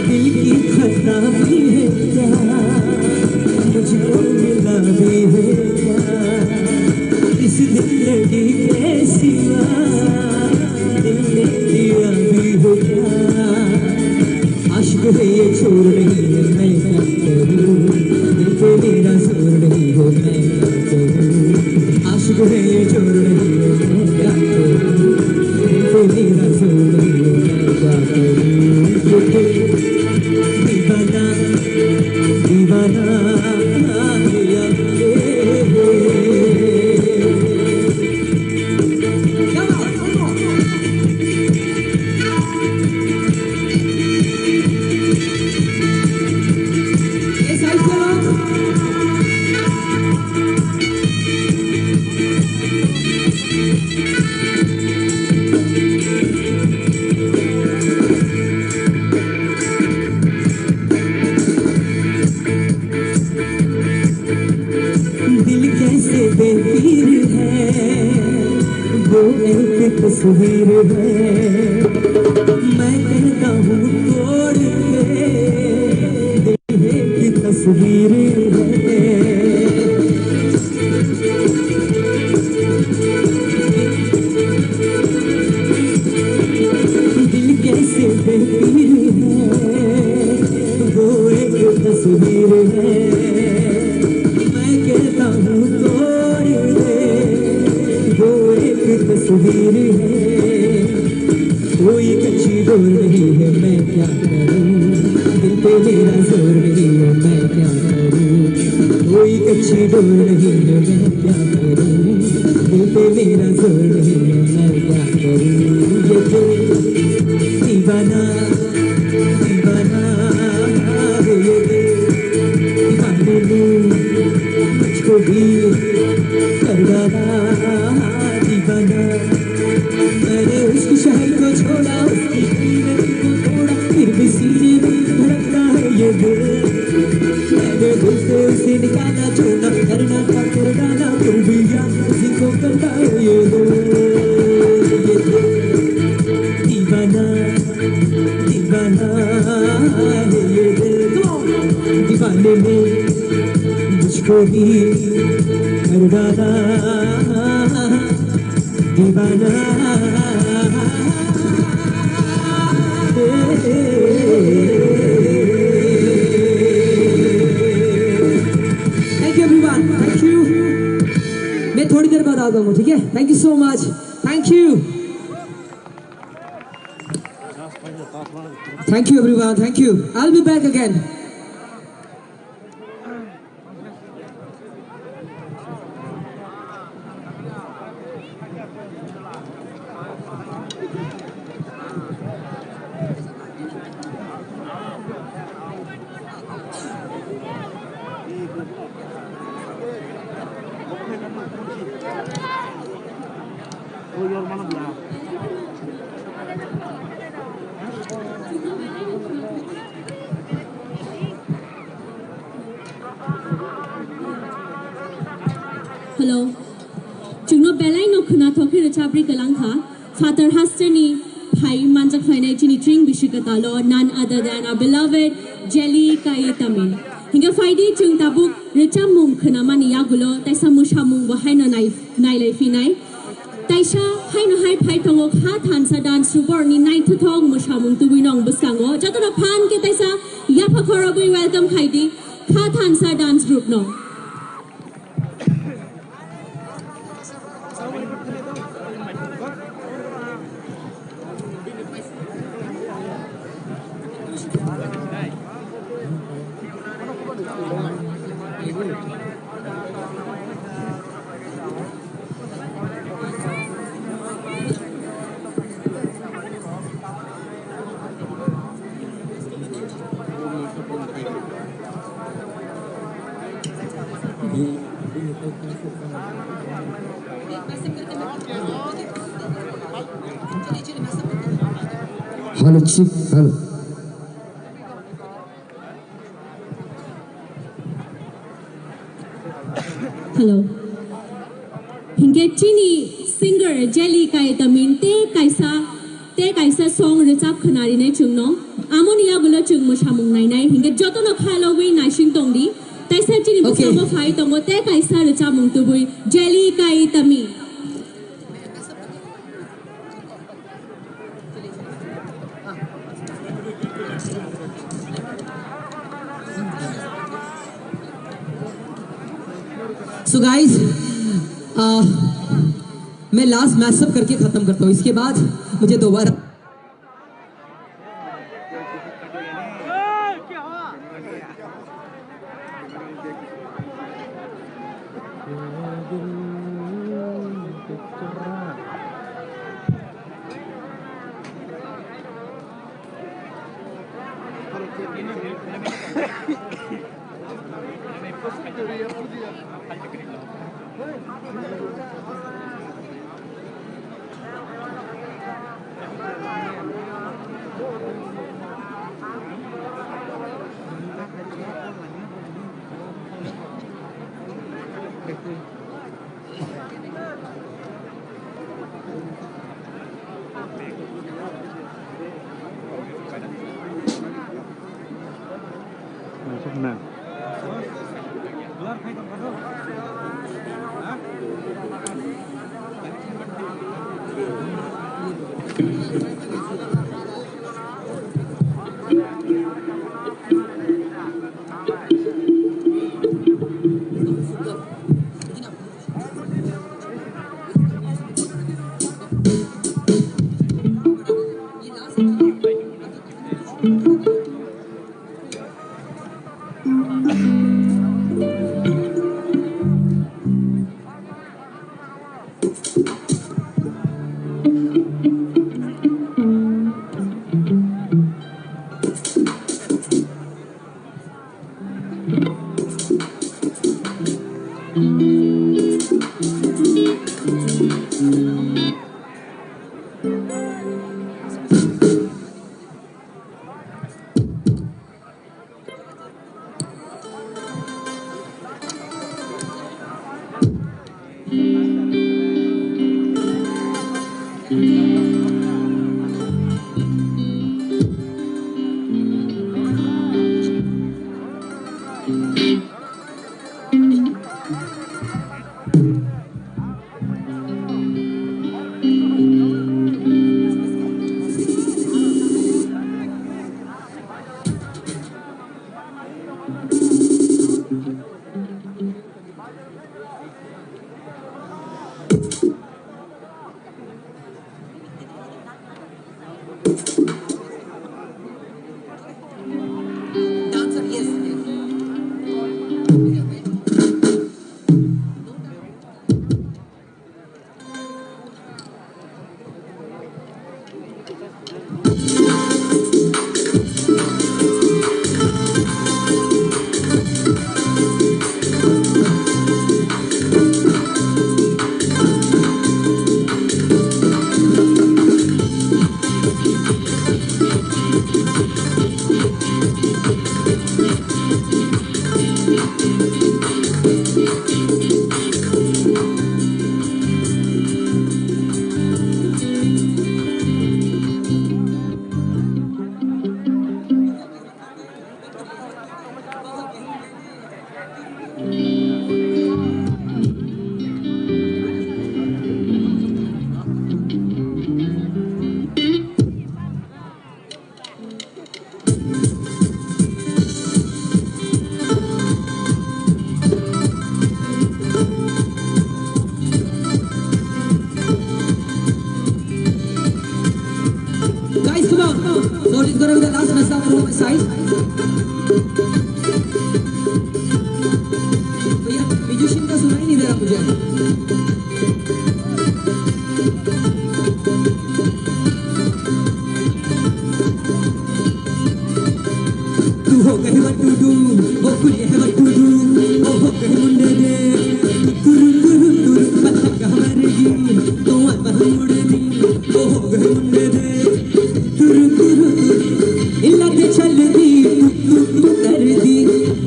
दिल की खता भी है क्या, मुझको मिला भी है क्या, इस जिंदगी के सिवा दिल ने दिया भी है क्या। आशिक है ये छोर नहीं है मैं क्या करूँ, दिल पे मेरा जोर नहीं है मैं क्या करूँ। आशिक है ये छोर नहीं है मैं क्या करूँ, दिल पे मेरा जोर नहीं है मैं क्या करूँ। ये दिल दीवाना, दीवाना है अब ये। दिल कैसे बेपीर है, वो एक तस्वीर है। मैं कहता हूँ तोड़ के, दिल एक तस्वीर है। दिल कैसे बेपीर है, वो एक तस्वीर है। मैं कहता हूँ तोड़ दे, वो एक तस्वीर है। कोई कच्ची डोर नहीं है, मैं क्या करूँ? दिल पे मेरा जोर नहीं है, मैं क्या करूँ? कोई कच्ची डोर नहीं है, मैं क्या करूँ? दिल पे मेरा जोर नहीं है, मैं क्या करूँ? ये दिल दीवाना, दीवाना है ये दिल दीवाने ने मुझको भी कर डाला दीवाना। मैंने उसकी शहर को छोड़ा, उसकी गली में दिल को तोड़ा, फिर भी सीने में धड़कता है ये दिल। मैंने दिल से उसे निकाला, जो ना करना था कर डाला, फिर भी याद उसी को करता है ये दिल। ये दिल दीवाना। दीवाना है ये दिल, come on। दीवाने ने मुझको ही कर डाला, दीवाना। Thank you everyone, thank you। मैं थोड़ी देर बाद आ जाऊंगा, ठीक है? Thank you so much, thank you। Thank you everyone, thank you। I'll be back again। Hello. Chwngno belai no khwnathok khe rwchabwi kwlang kha. Father Hasteni phai manjak phainai chini tring bisi kwtalo, none other than our beloved Jelly Kai Tamin. Hingke phaidi chwng tabuk rwchapmung khwnamani yagulo taisa mwsamung bo haino nai-, nailai phinai. Taisa haino hai phai tongo kha thansa dance group ni naithothok mwsamung tubui nong bwskango. Jotono phan khe taisa yapha khorobwi welcome khaidi kha thansa dance group no. Hello, check, hello. Hello. Hingke chini singer Jelly Kai Tamin te kaisa, te kaisa song rwchap khwnarinai chwngno. Amoni yagulo chwng mwsamung nainai. Hingke jotono khalogwi naising tongdi. Taisa chini Okay. bwskango phai tongo te kaisa rwchapmung tubui Jelly Kai Tamin. So guys, uh, मैं last mashup करके खत्म करता हूँ, इसके बाद मुझे दोबारा लास्ट नशा करूँ मैं साइड। भैया, म्यूजिशियन का सुनाई नहीं दे रहा मुझे। तू हो गए बटुडू, वो कुल है बटुडू, वो हो गए मुंडे दे। तुरु तुरु तुरु, पतंग हमारे गी, तो आत्मा मुड़े दी, वो हो गए मुंडे दे। तुरु तुरु तुरु, इलाके चल दी, तू तू तू कर दी,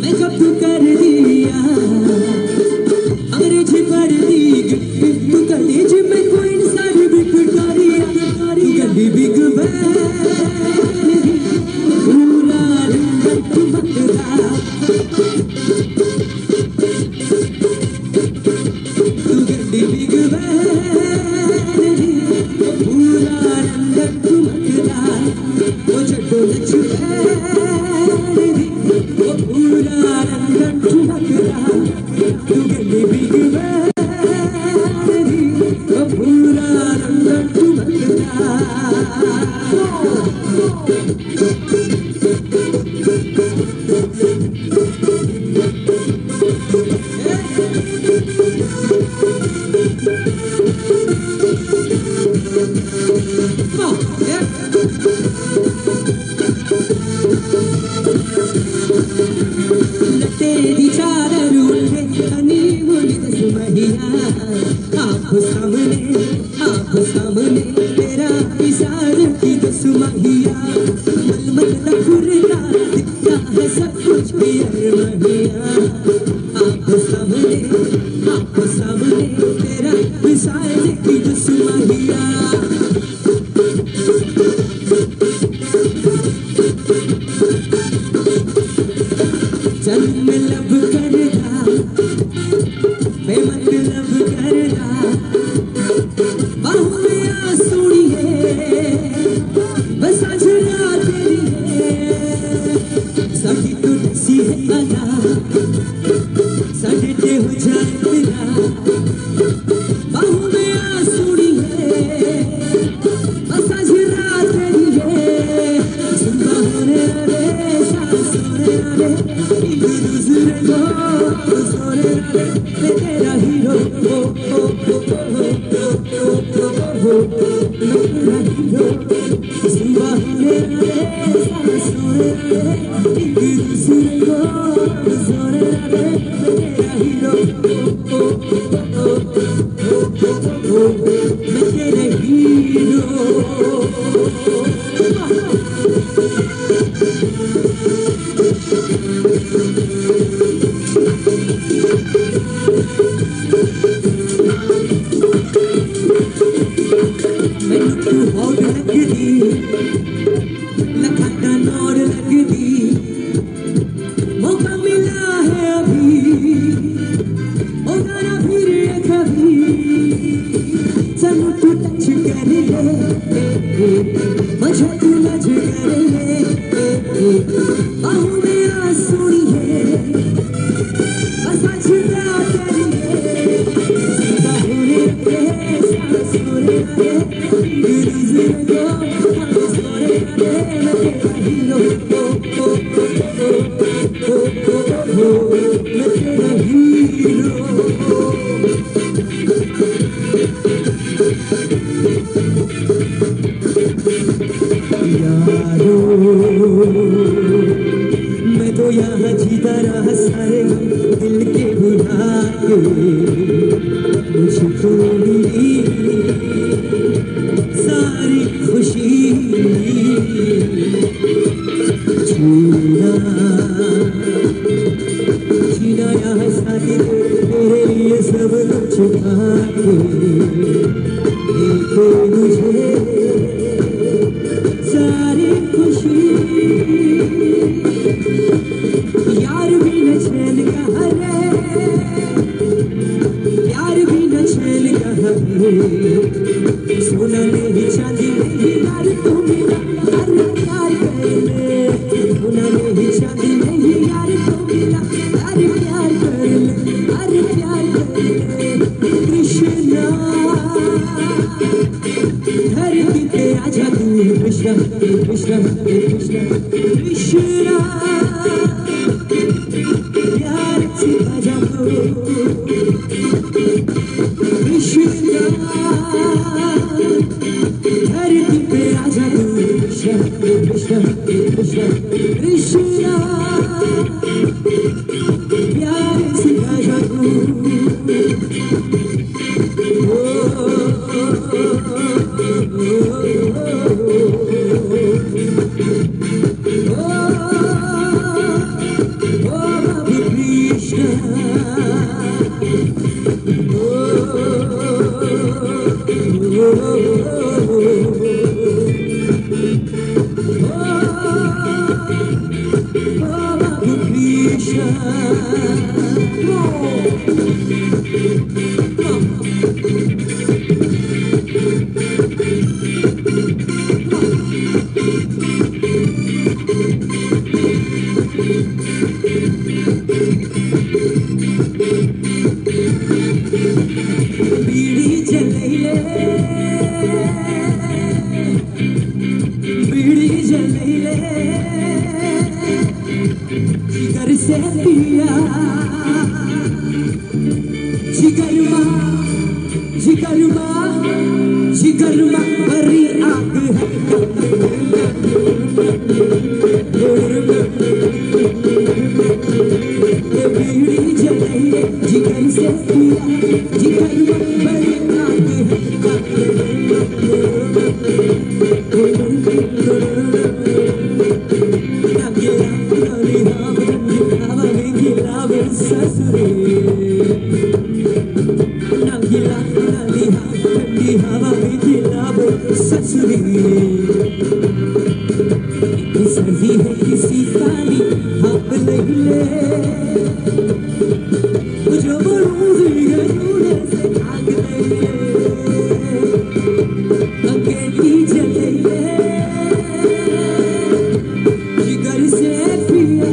मेकअप तू कर दिया। अंग्रेजी पढ़ दी, तू कर दी, जिम में क्वीन सारी बिग टोरिया, तू कर दी बिग बैन, पूरा रंग तू बदला। तू गड्डी बिग बैन दी, वो पूरा रंग तू मखदा, वो जड्डो नच बैन दी, वो पूरा रंग तू मखदा। तू गड्डी बिग बैन दी, वो पूरा रंग तू मखदा। तेरी चादर उठे, हनीमून दस महिया, आंखों सामने, आंखों सामने तेरा इशारे की दस महिया, मलमल का कुर्ता दिखता है सब कुछ पियर महिया। आंखों सामने, आंखों सामने तेरा इशारे की दस महिया। जन्म लब करदा, बेमतलब करदा, बाहों में आ सोनिए, बस आज रात तेरी है, साडी तो दसी है अदा, साडे ते हो जाए तेरा। बाहों में आ सोनिए, बस आज रात तेरी है। सुन बाहों में आ रे, सांस में आ रे, एक दूसरे को सोने आ रे, मैं तेरा हीरो। ओ, ओ, ओ, ओ, ओ। लखा का नोर लगदी, मौका मिला है अभी, होगा ना फिर ये कभी। चलो तू टच कर ले, मुझे तू नजर कर ले, बाहों में आ सोनिए। यारो, मैं तो यहाँ जीता रहा सारे गम दिल के भुला के, मुझको मिली सारी खुशी। जीना, जीना यहाँ साथी तेरे लिए सब कुछ पाके, दे दे मुझे सारी खुशी। यार बिना चैन कहाँ रे, यार बिना चैन कहाँ रे, सोना नहीं चांदी नहीं यार तू मेरा, अरे प्यार कर ले, सोना नहीं जिगर से पिया, जिगरमा, जिगरमा, जिगरमा बड़ी आग है। बीड़ी जलाई है जिगर से पिया, जिगरमा बड़ी आग है। सर्दी है किसी काली, हम नहीं ले। जिगर से पिया,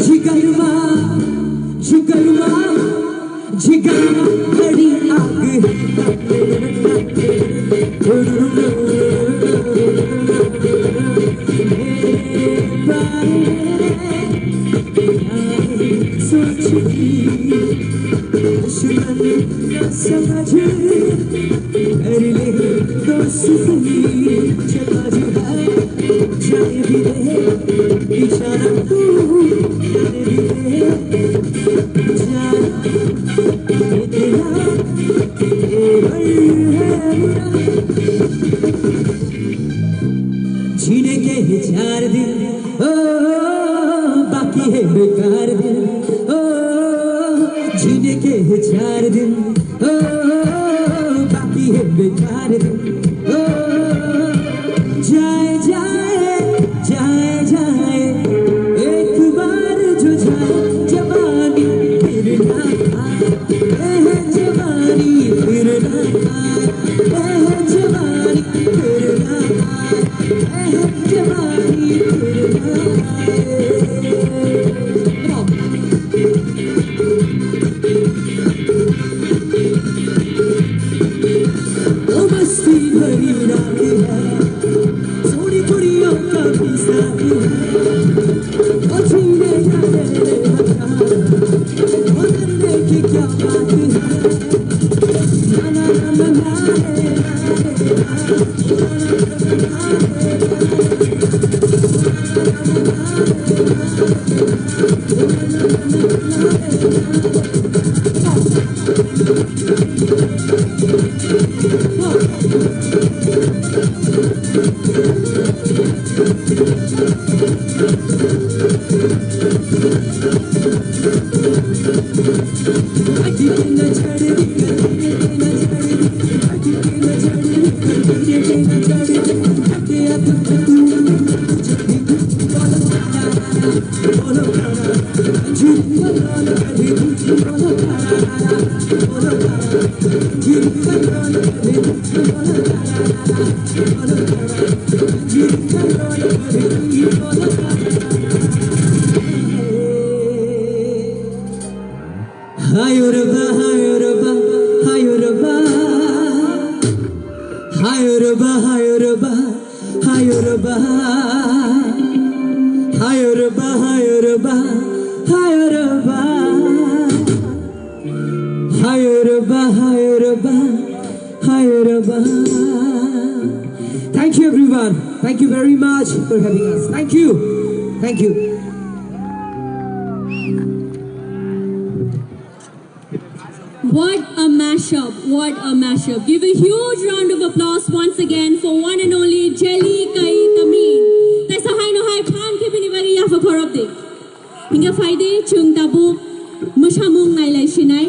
जिगरमा, जिगरमा, जिगरमा बड़ी आग है। सोच की दुश्मन ना समझ, कर ले दोस्ती जब आज है, जाने भी दे, इशारा तू जाने भी दे, जान ये तेरा जीने के हैं चार दिन, ओ, बाकी है बेकार दिन, ओ, जीने के हैं चार दिन, ओ, बाकी है बेकार दिन, ओ, जाए, जाए, जाए, जाए, एक बार जो जाए जवानी फिर ना आए, ए जवानी फिर ना आए, ए जवानी फिर ना आए, ए जवानी फिर ना आए। ओ मस्ती भरी रात है, सोनी कुड़ियों का भी साथ है। ओ जीने का है मजा, ओ मरने की क्या बात है। ना, ना, ना, ना, ना, ना, ना। Hayo reba, hayo reba, hayo reba. Hayo reba, hayo reba, hayo reba. Hayo reba, hayo reba, hayo reba. Hayo reba, hayo reba, hayo reba. Thank you, everyone. Thank you very much for having us. Thank you. Thank you. What a mashup, what a mashup. Give a huge round of applause once again for one and only Jelly Kai Tamin. Tesa haino hai phan khe bini bagwi yapha khorop di. Hingke phaidi chwng tabuk mwsamung nailai sinai.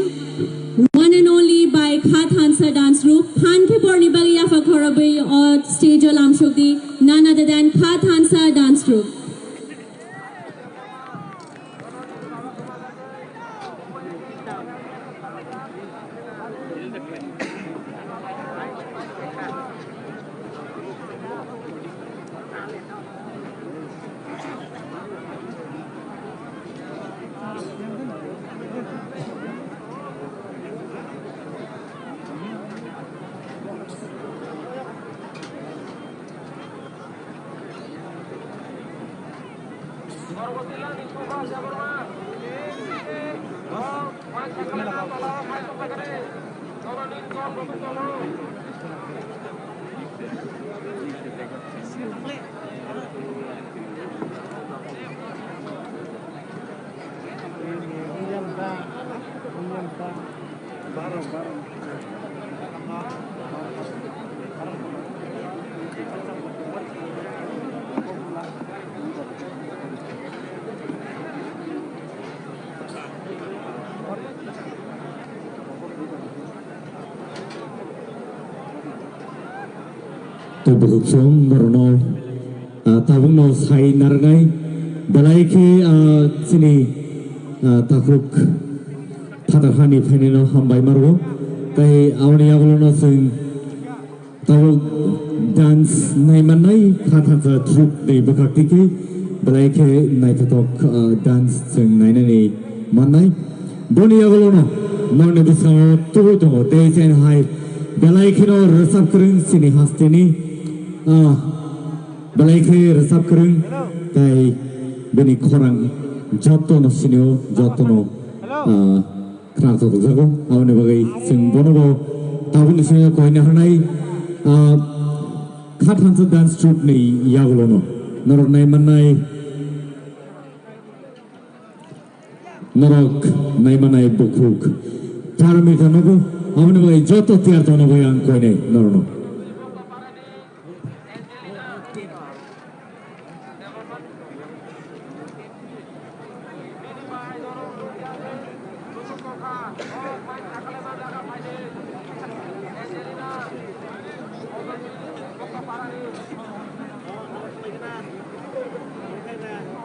One and only by Kha Thansa Dance Group. Phan khe borni bagwi yapha khorobwi o stage o lamsokdi. None other than Kha Thansa Dance Group. Tei bukhuk song norokno, ah, tabukno sai narwknai, belai khe, ah, chini, ah, takhuk phatar hani phainaino hambai ma rwo. Tei aboni yagulono chwng tabuk dance nai mannai, Kha Thansa troupe ni bwkhak twi khe belai khe naithothok, ah, dance chwng nainani mannai. Boni yagulono norokni bwskango tubui tongo tei chini hai belai kheno rwchap kwrwng chini hasteni, ah, belai khe rwchap kwrwng tei bini khorang jotono sinio, jotono, ah, khna chajak jago. Aboni bagwi chwng bonobo tabukni simi koina hanai, ah, Kha Thansa Dance Troupe ni yagulono norok nai mannai. Norok naimanai bukhuk Dharmika nogo, aboni bagwi joto tiyar tongna bagwi ang koinai norokno.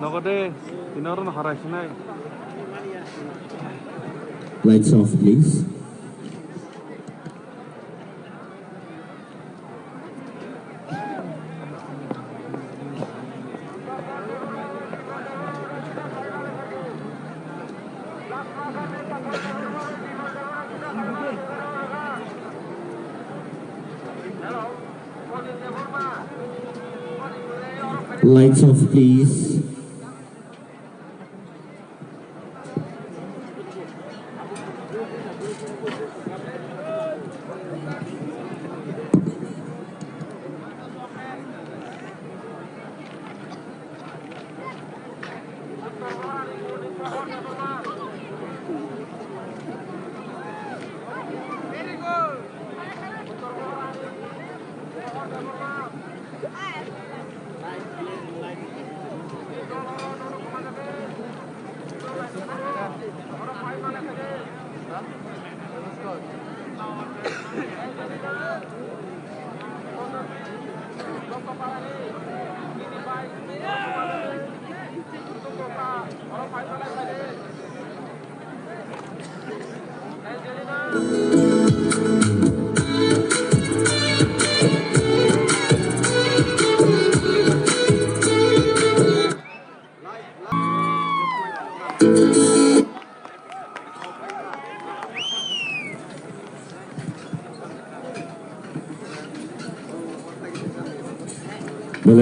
Nogo de, tini oro no harai sinai. Lights off, please. Lights off, please.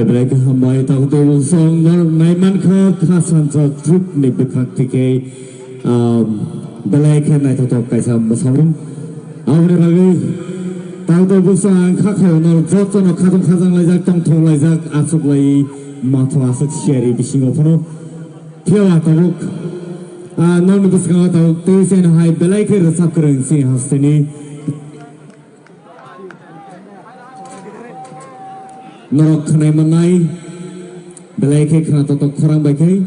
Belai khe hambai, tabuk tei song norok naimankha kha sansa trip ni bwkhak twi khe, um, belai khe naithothok kaisa mwsamung. Aboni bagwi tabuk tei bwswk ang kha khaio norok jotono khajang khajang laijak, tongthok laijak, achuk lai matho aswk siyari bisingo phano. Phiya tabuk, ah, norokni bwskango tabuk tei sen hai belai khe rwchap kwrwng chini hasteni. Norok khwnai mannai, belai khe khwnatok khorang bai khe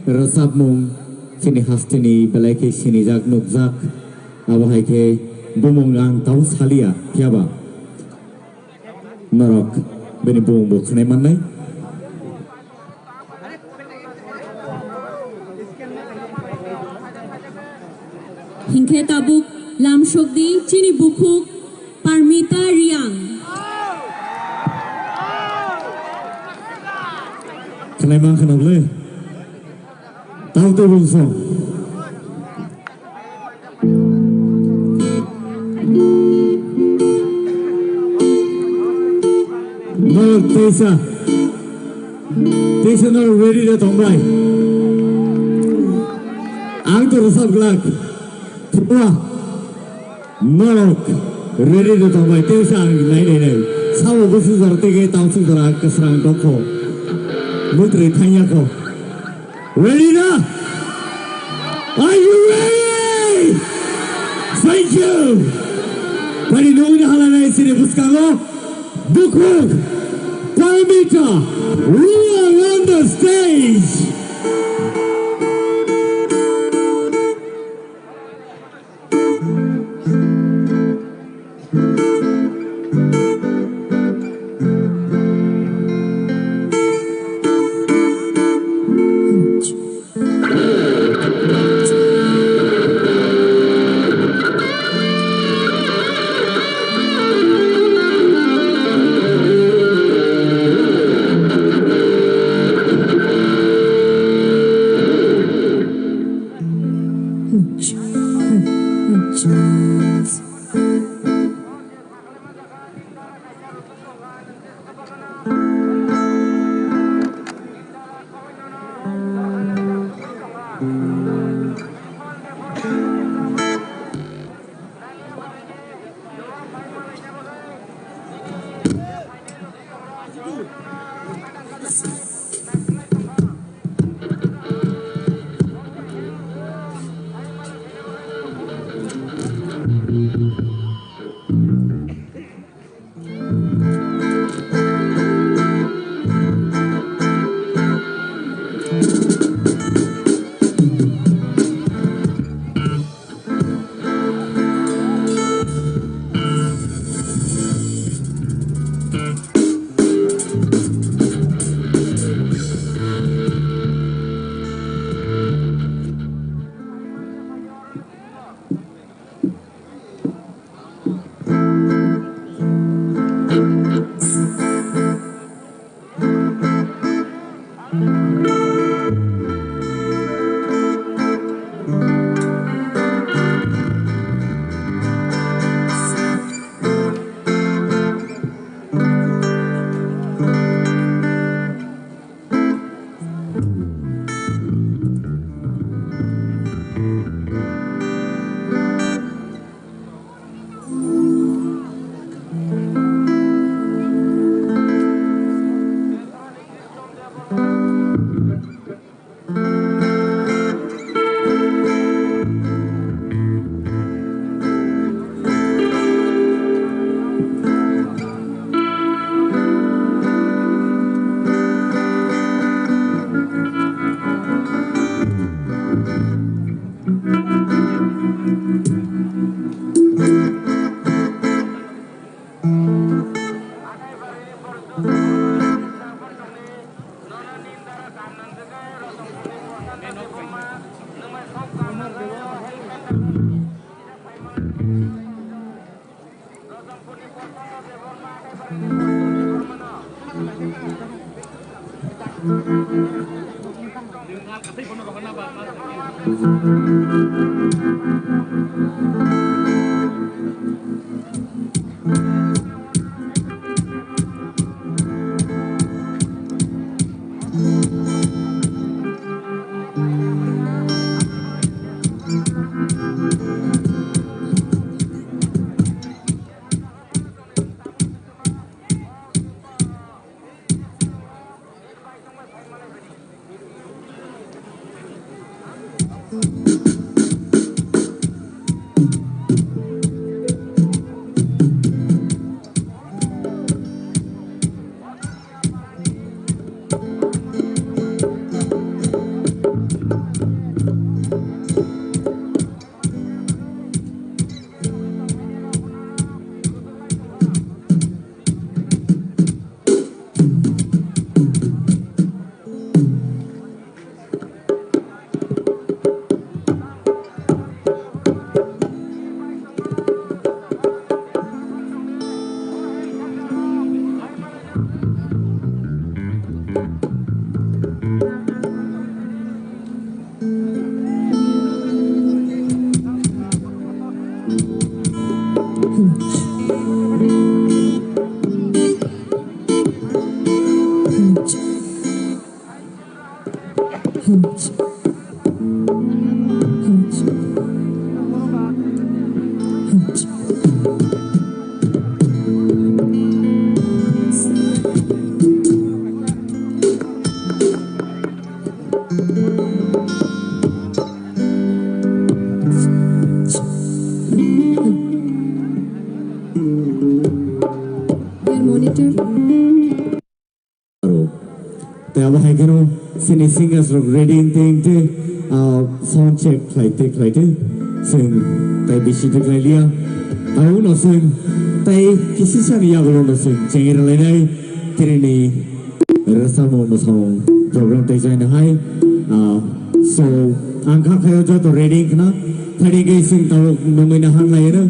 rwchapmung chini hasteni belai khe sinijak nukjak, abo hai khe bumung ang tamo saliya, phiyaba norok bini bumungbo khwnai mannai. Hinkhe tabuk lamsokdi chini bukhuk Parmita Riang. Khwnai mankha nokle. Tao tei bung song. Norok teisa, teisa norok ready da tongbai. Ang to rwchap glak. Thua. Norok ready da tongbai. Teisa ang nai nai nai. Sabo busu jora tege tang su jora kasrang dokho. Mutri thanya ko. Ready na? Are you ready? Thank you. Pani nungni halanai sini bwskango bukhuk Parmita Riang on the stage. Dear monitor. Tei abo hai kheno chini singers rok ready wngte wngte, ah, sound check khlaite khlaite chwng tei bisi de khlai liya. Tei uno chwng tei kisisa ni yagulo no chwng chengwi rwlainai tini ni rwchapmung mwsamung program tei jaina hai. Ah, so ang kha khayo joto ready wngkhna, thari khe chwng tabuk nungwi na hang lai ero.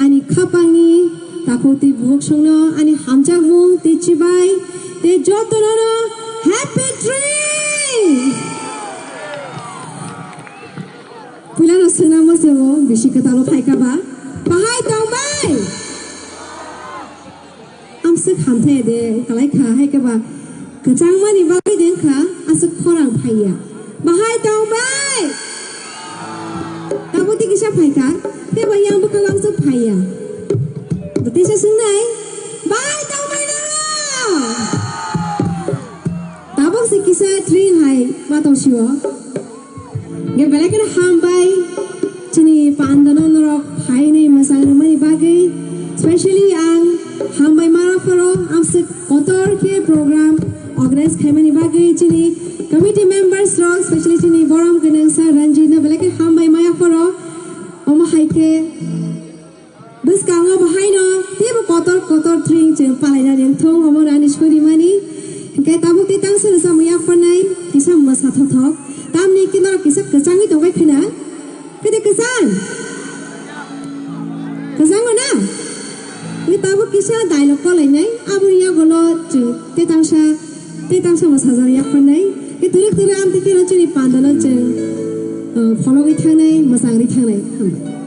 ani khapangni takhuk tei bukhuk songno ani hamjakmung tei chibai tei jotono no happy tree. Puilano swnamo se o bisi kwtalo phaikha ba. Bahai tongbai. Amswk hamthai de kalai kha, hai khe ba kwchangmani bagwi de wngkha, aswk khorang phaiya. Bahai tongbai. Tabuk tei kisa phaikha, tei ba yang bwkhao amswk phaiya. Bo teisa swngnai, bai tongbai no? Tabuk se kisa tring hai ma tong sio. Hwnkhe belai kheno hambai chini pandano norok phainwi mwchang rwmani bagwi. Specially ang hambai ma yapharo amswk kotor khe program organize khaimani bagwi chini committee members rok, specially chini borom gwnang sir Ranjit no belai khe hambai ma yapharo. Omo hai khe bwskango bo haino teibo kotor kotor tring chwng palainani wngthung, omo ani surimani. Hwnkhe tabuk tei tangsa rwchapmung yapharnai kisa mwsa thothok. Tamni hwnkhe norok kisa kwchangwi tongbai khwna. Khe de kwchang? Kwchango na? Hwnkhe tabuk kisa dialogue kolainai. Aboni yagulo chwng tei tangsa, tei tangsa mwsajak yapharnai. Hwnkhe twrwk twrwk amtwi kheno chini pandano chwng, uh, phologwi thangnai, mwchangri thangnai. Hambai.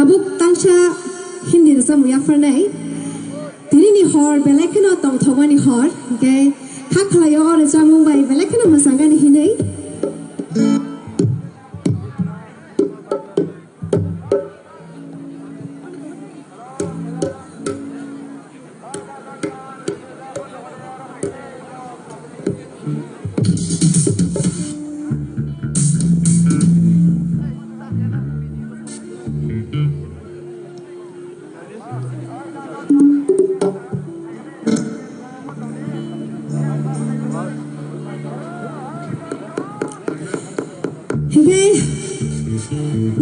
Tabuk tangsa Hindi rwchapmung yapharnai. Tinini hor belai kheno tongthokmani hor, hwnkhe kha khlaio o rwchapmung bai belai kheno mwchangani hinwi. Hingke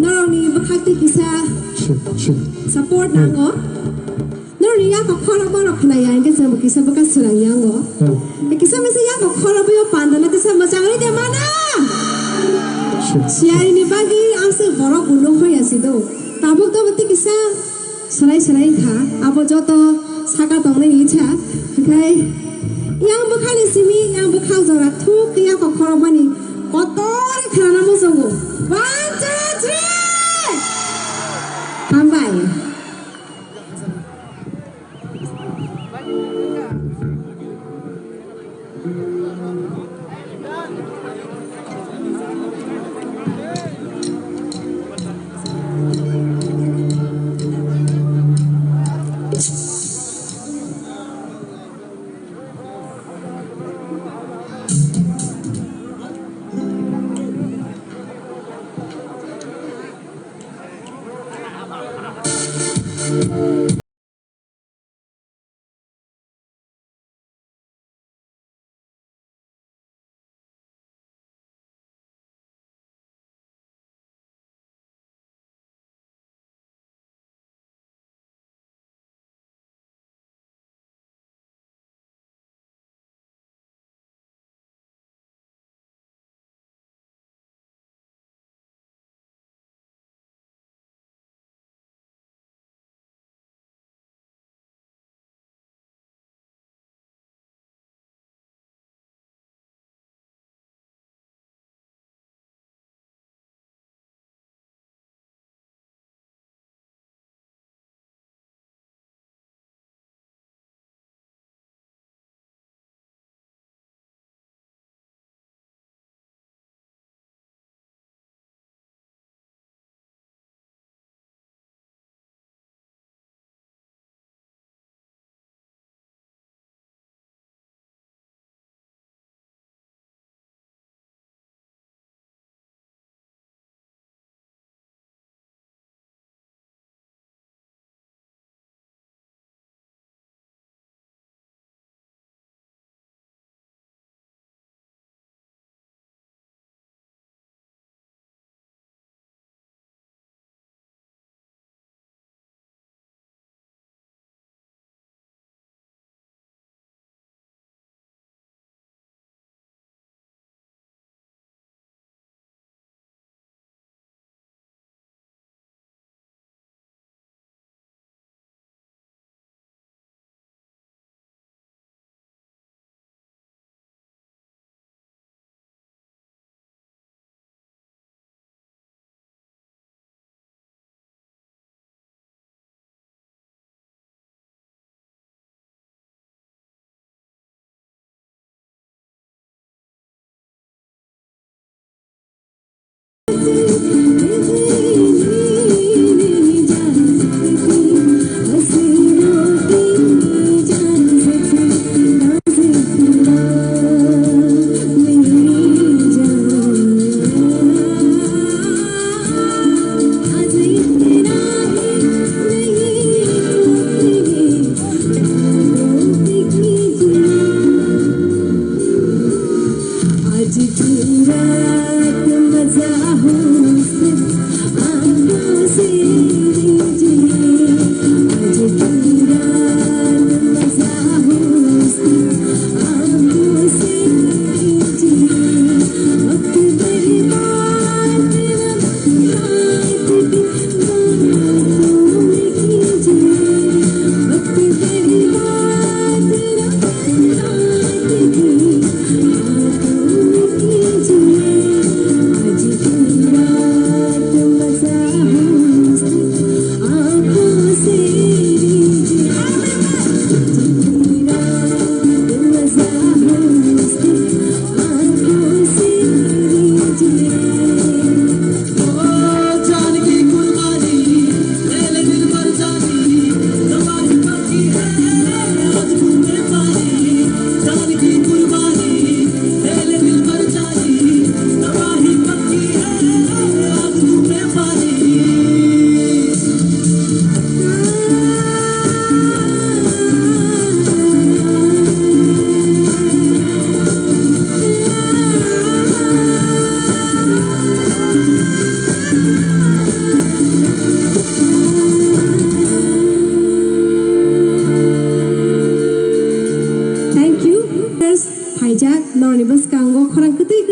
norokni bwkhak tei kisa support nango. Norokni yakokhoro borok khnaya hingke chwngbo kisa bwkha swrangya wngo. Kisa misa yakokhoro boyo pandana kisa mwchangwi de mana. Siyarini bagwi ang se borok bo nukhoya sido. Tabuk tabuk tei kisa Swrai swrai wngkha, abo joto saka tongnai ni cha. Hwnkhe yang bwkhani simi, yang bwkhak jora thuk khe yakokhorokmani kotor khe khwnana muchungo. One, two, three! Hambai.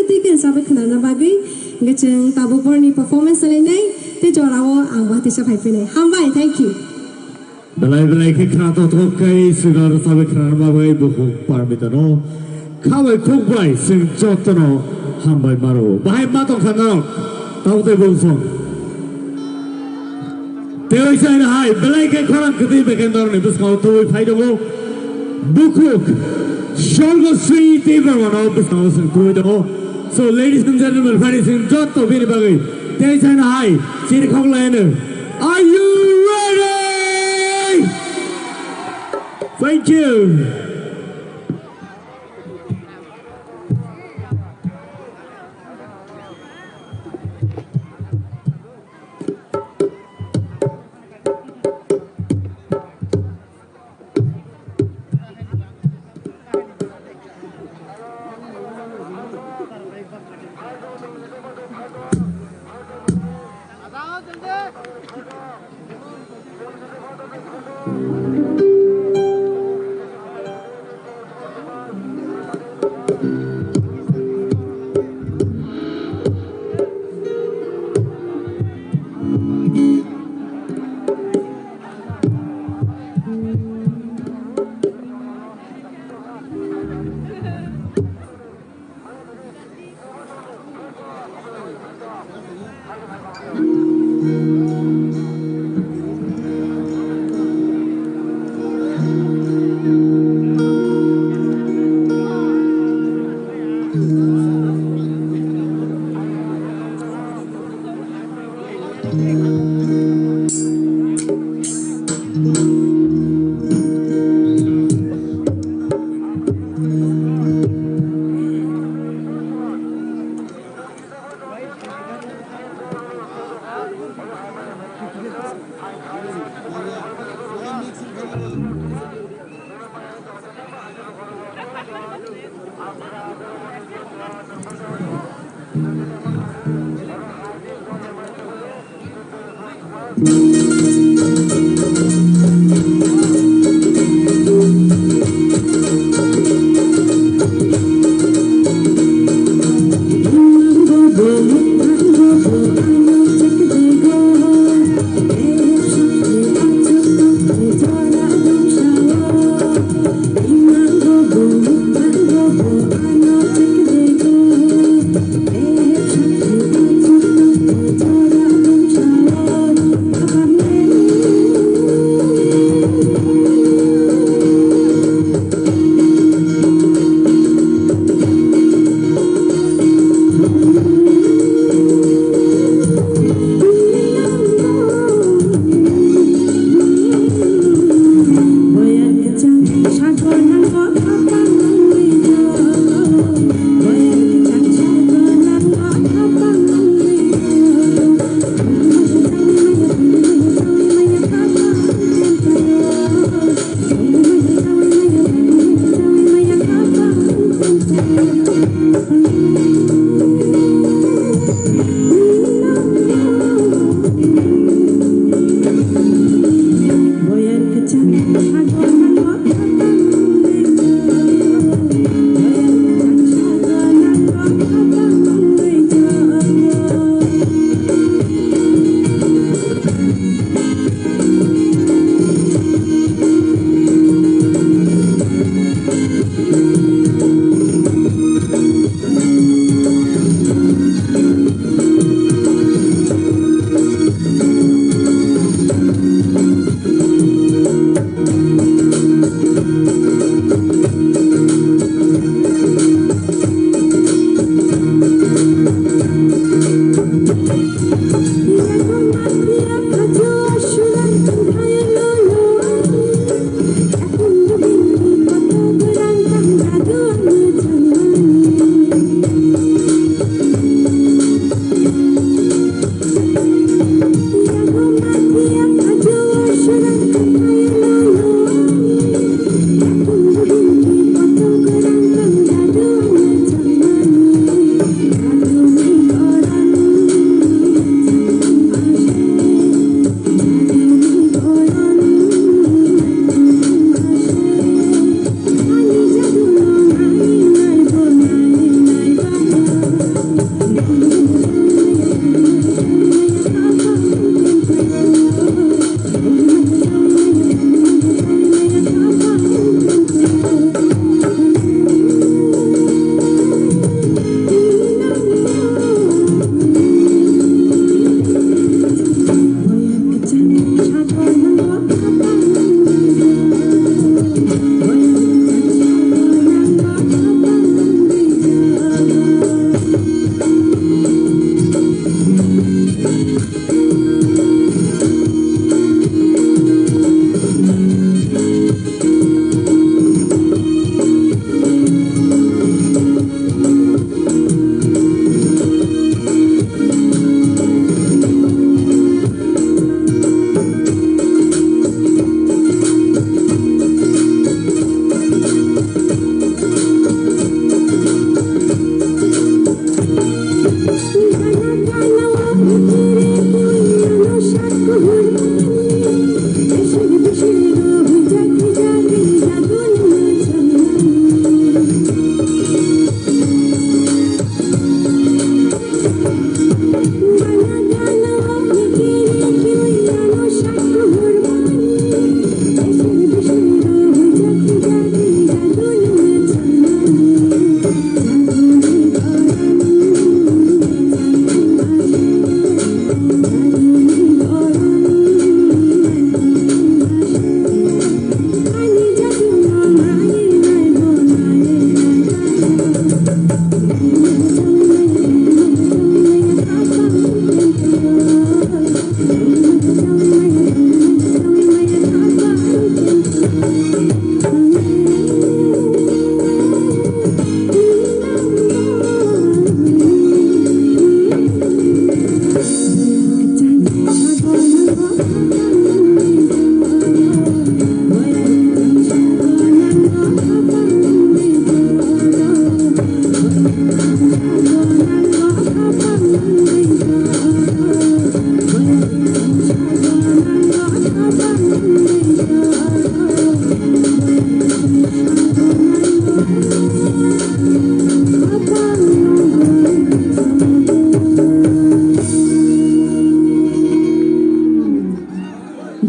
Twi khe sabai khwnana bagwi hwnkhe chwng tabuk borokni performance chalainai tei jorao ang bo hatisa phai phinai. Hambai, thank you. Belai belai khe khna tongthok khe swkang rwchapwi khna bagwi bukhuk Parmitano khabai khukbai chwng jotono hambai maro. Bahai ma tongkha norok tabuk tei bungsong. Tei oisa hai belai khe khorang kwtwi Bekendorni bwskango tubui phai tongo. Bukhuk Sorgosri Debbarmano bwskango chwng tubui tongo. So, ladies and gentlemen, phai chwng joto bini bagwi tei oisa hai chirikhok laino. Are you ready? Thank you.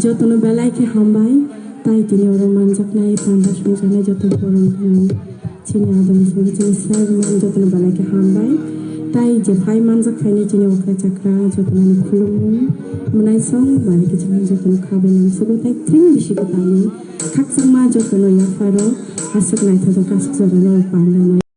Jotono belai khe hambai, tai tini oro manjaknai panda songjaknai joto borok rok. Chini adon song chini sir man jotono belai khe hambai. Tai je phai manjak phaini chini okra chakra jotono khulumung. Mwnai song belai khe chini jotono khabai nang sugo tai tring bisi kwtalni. Khakchangma jotono yapharo aswk naithotok aswk jorano panda nai.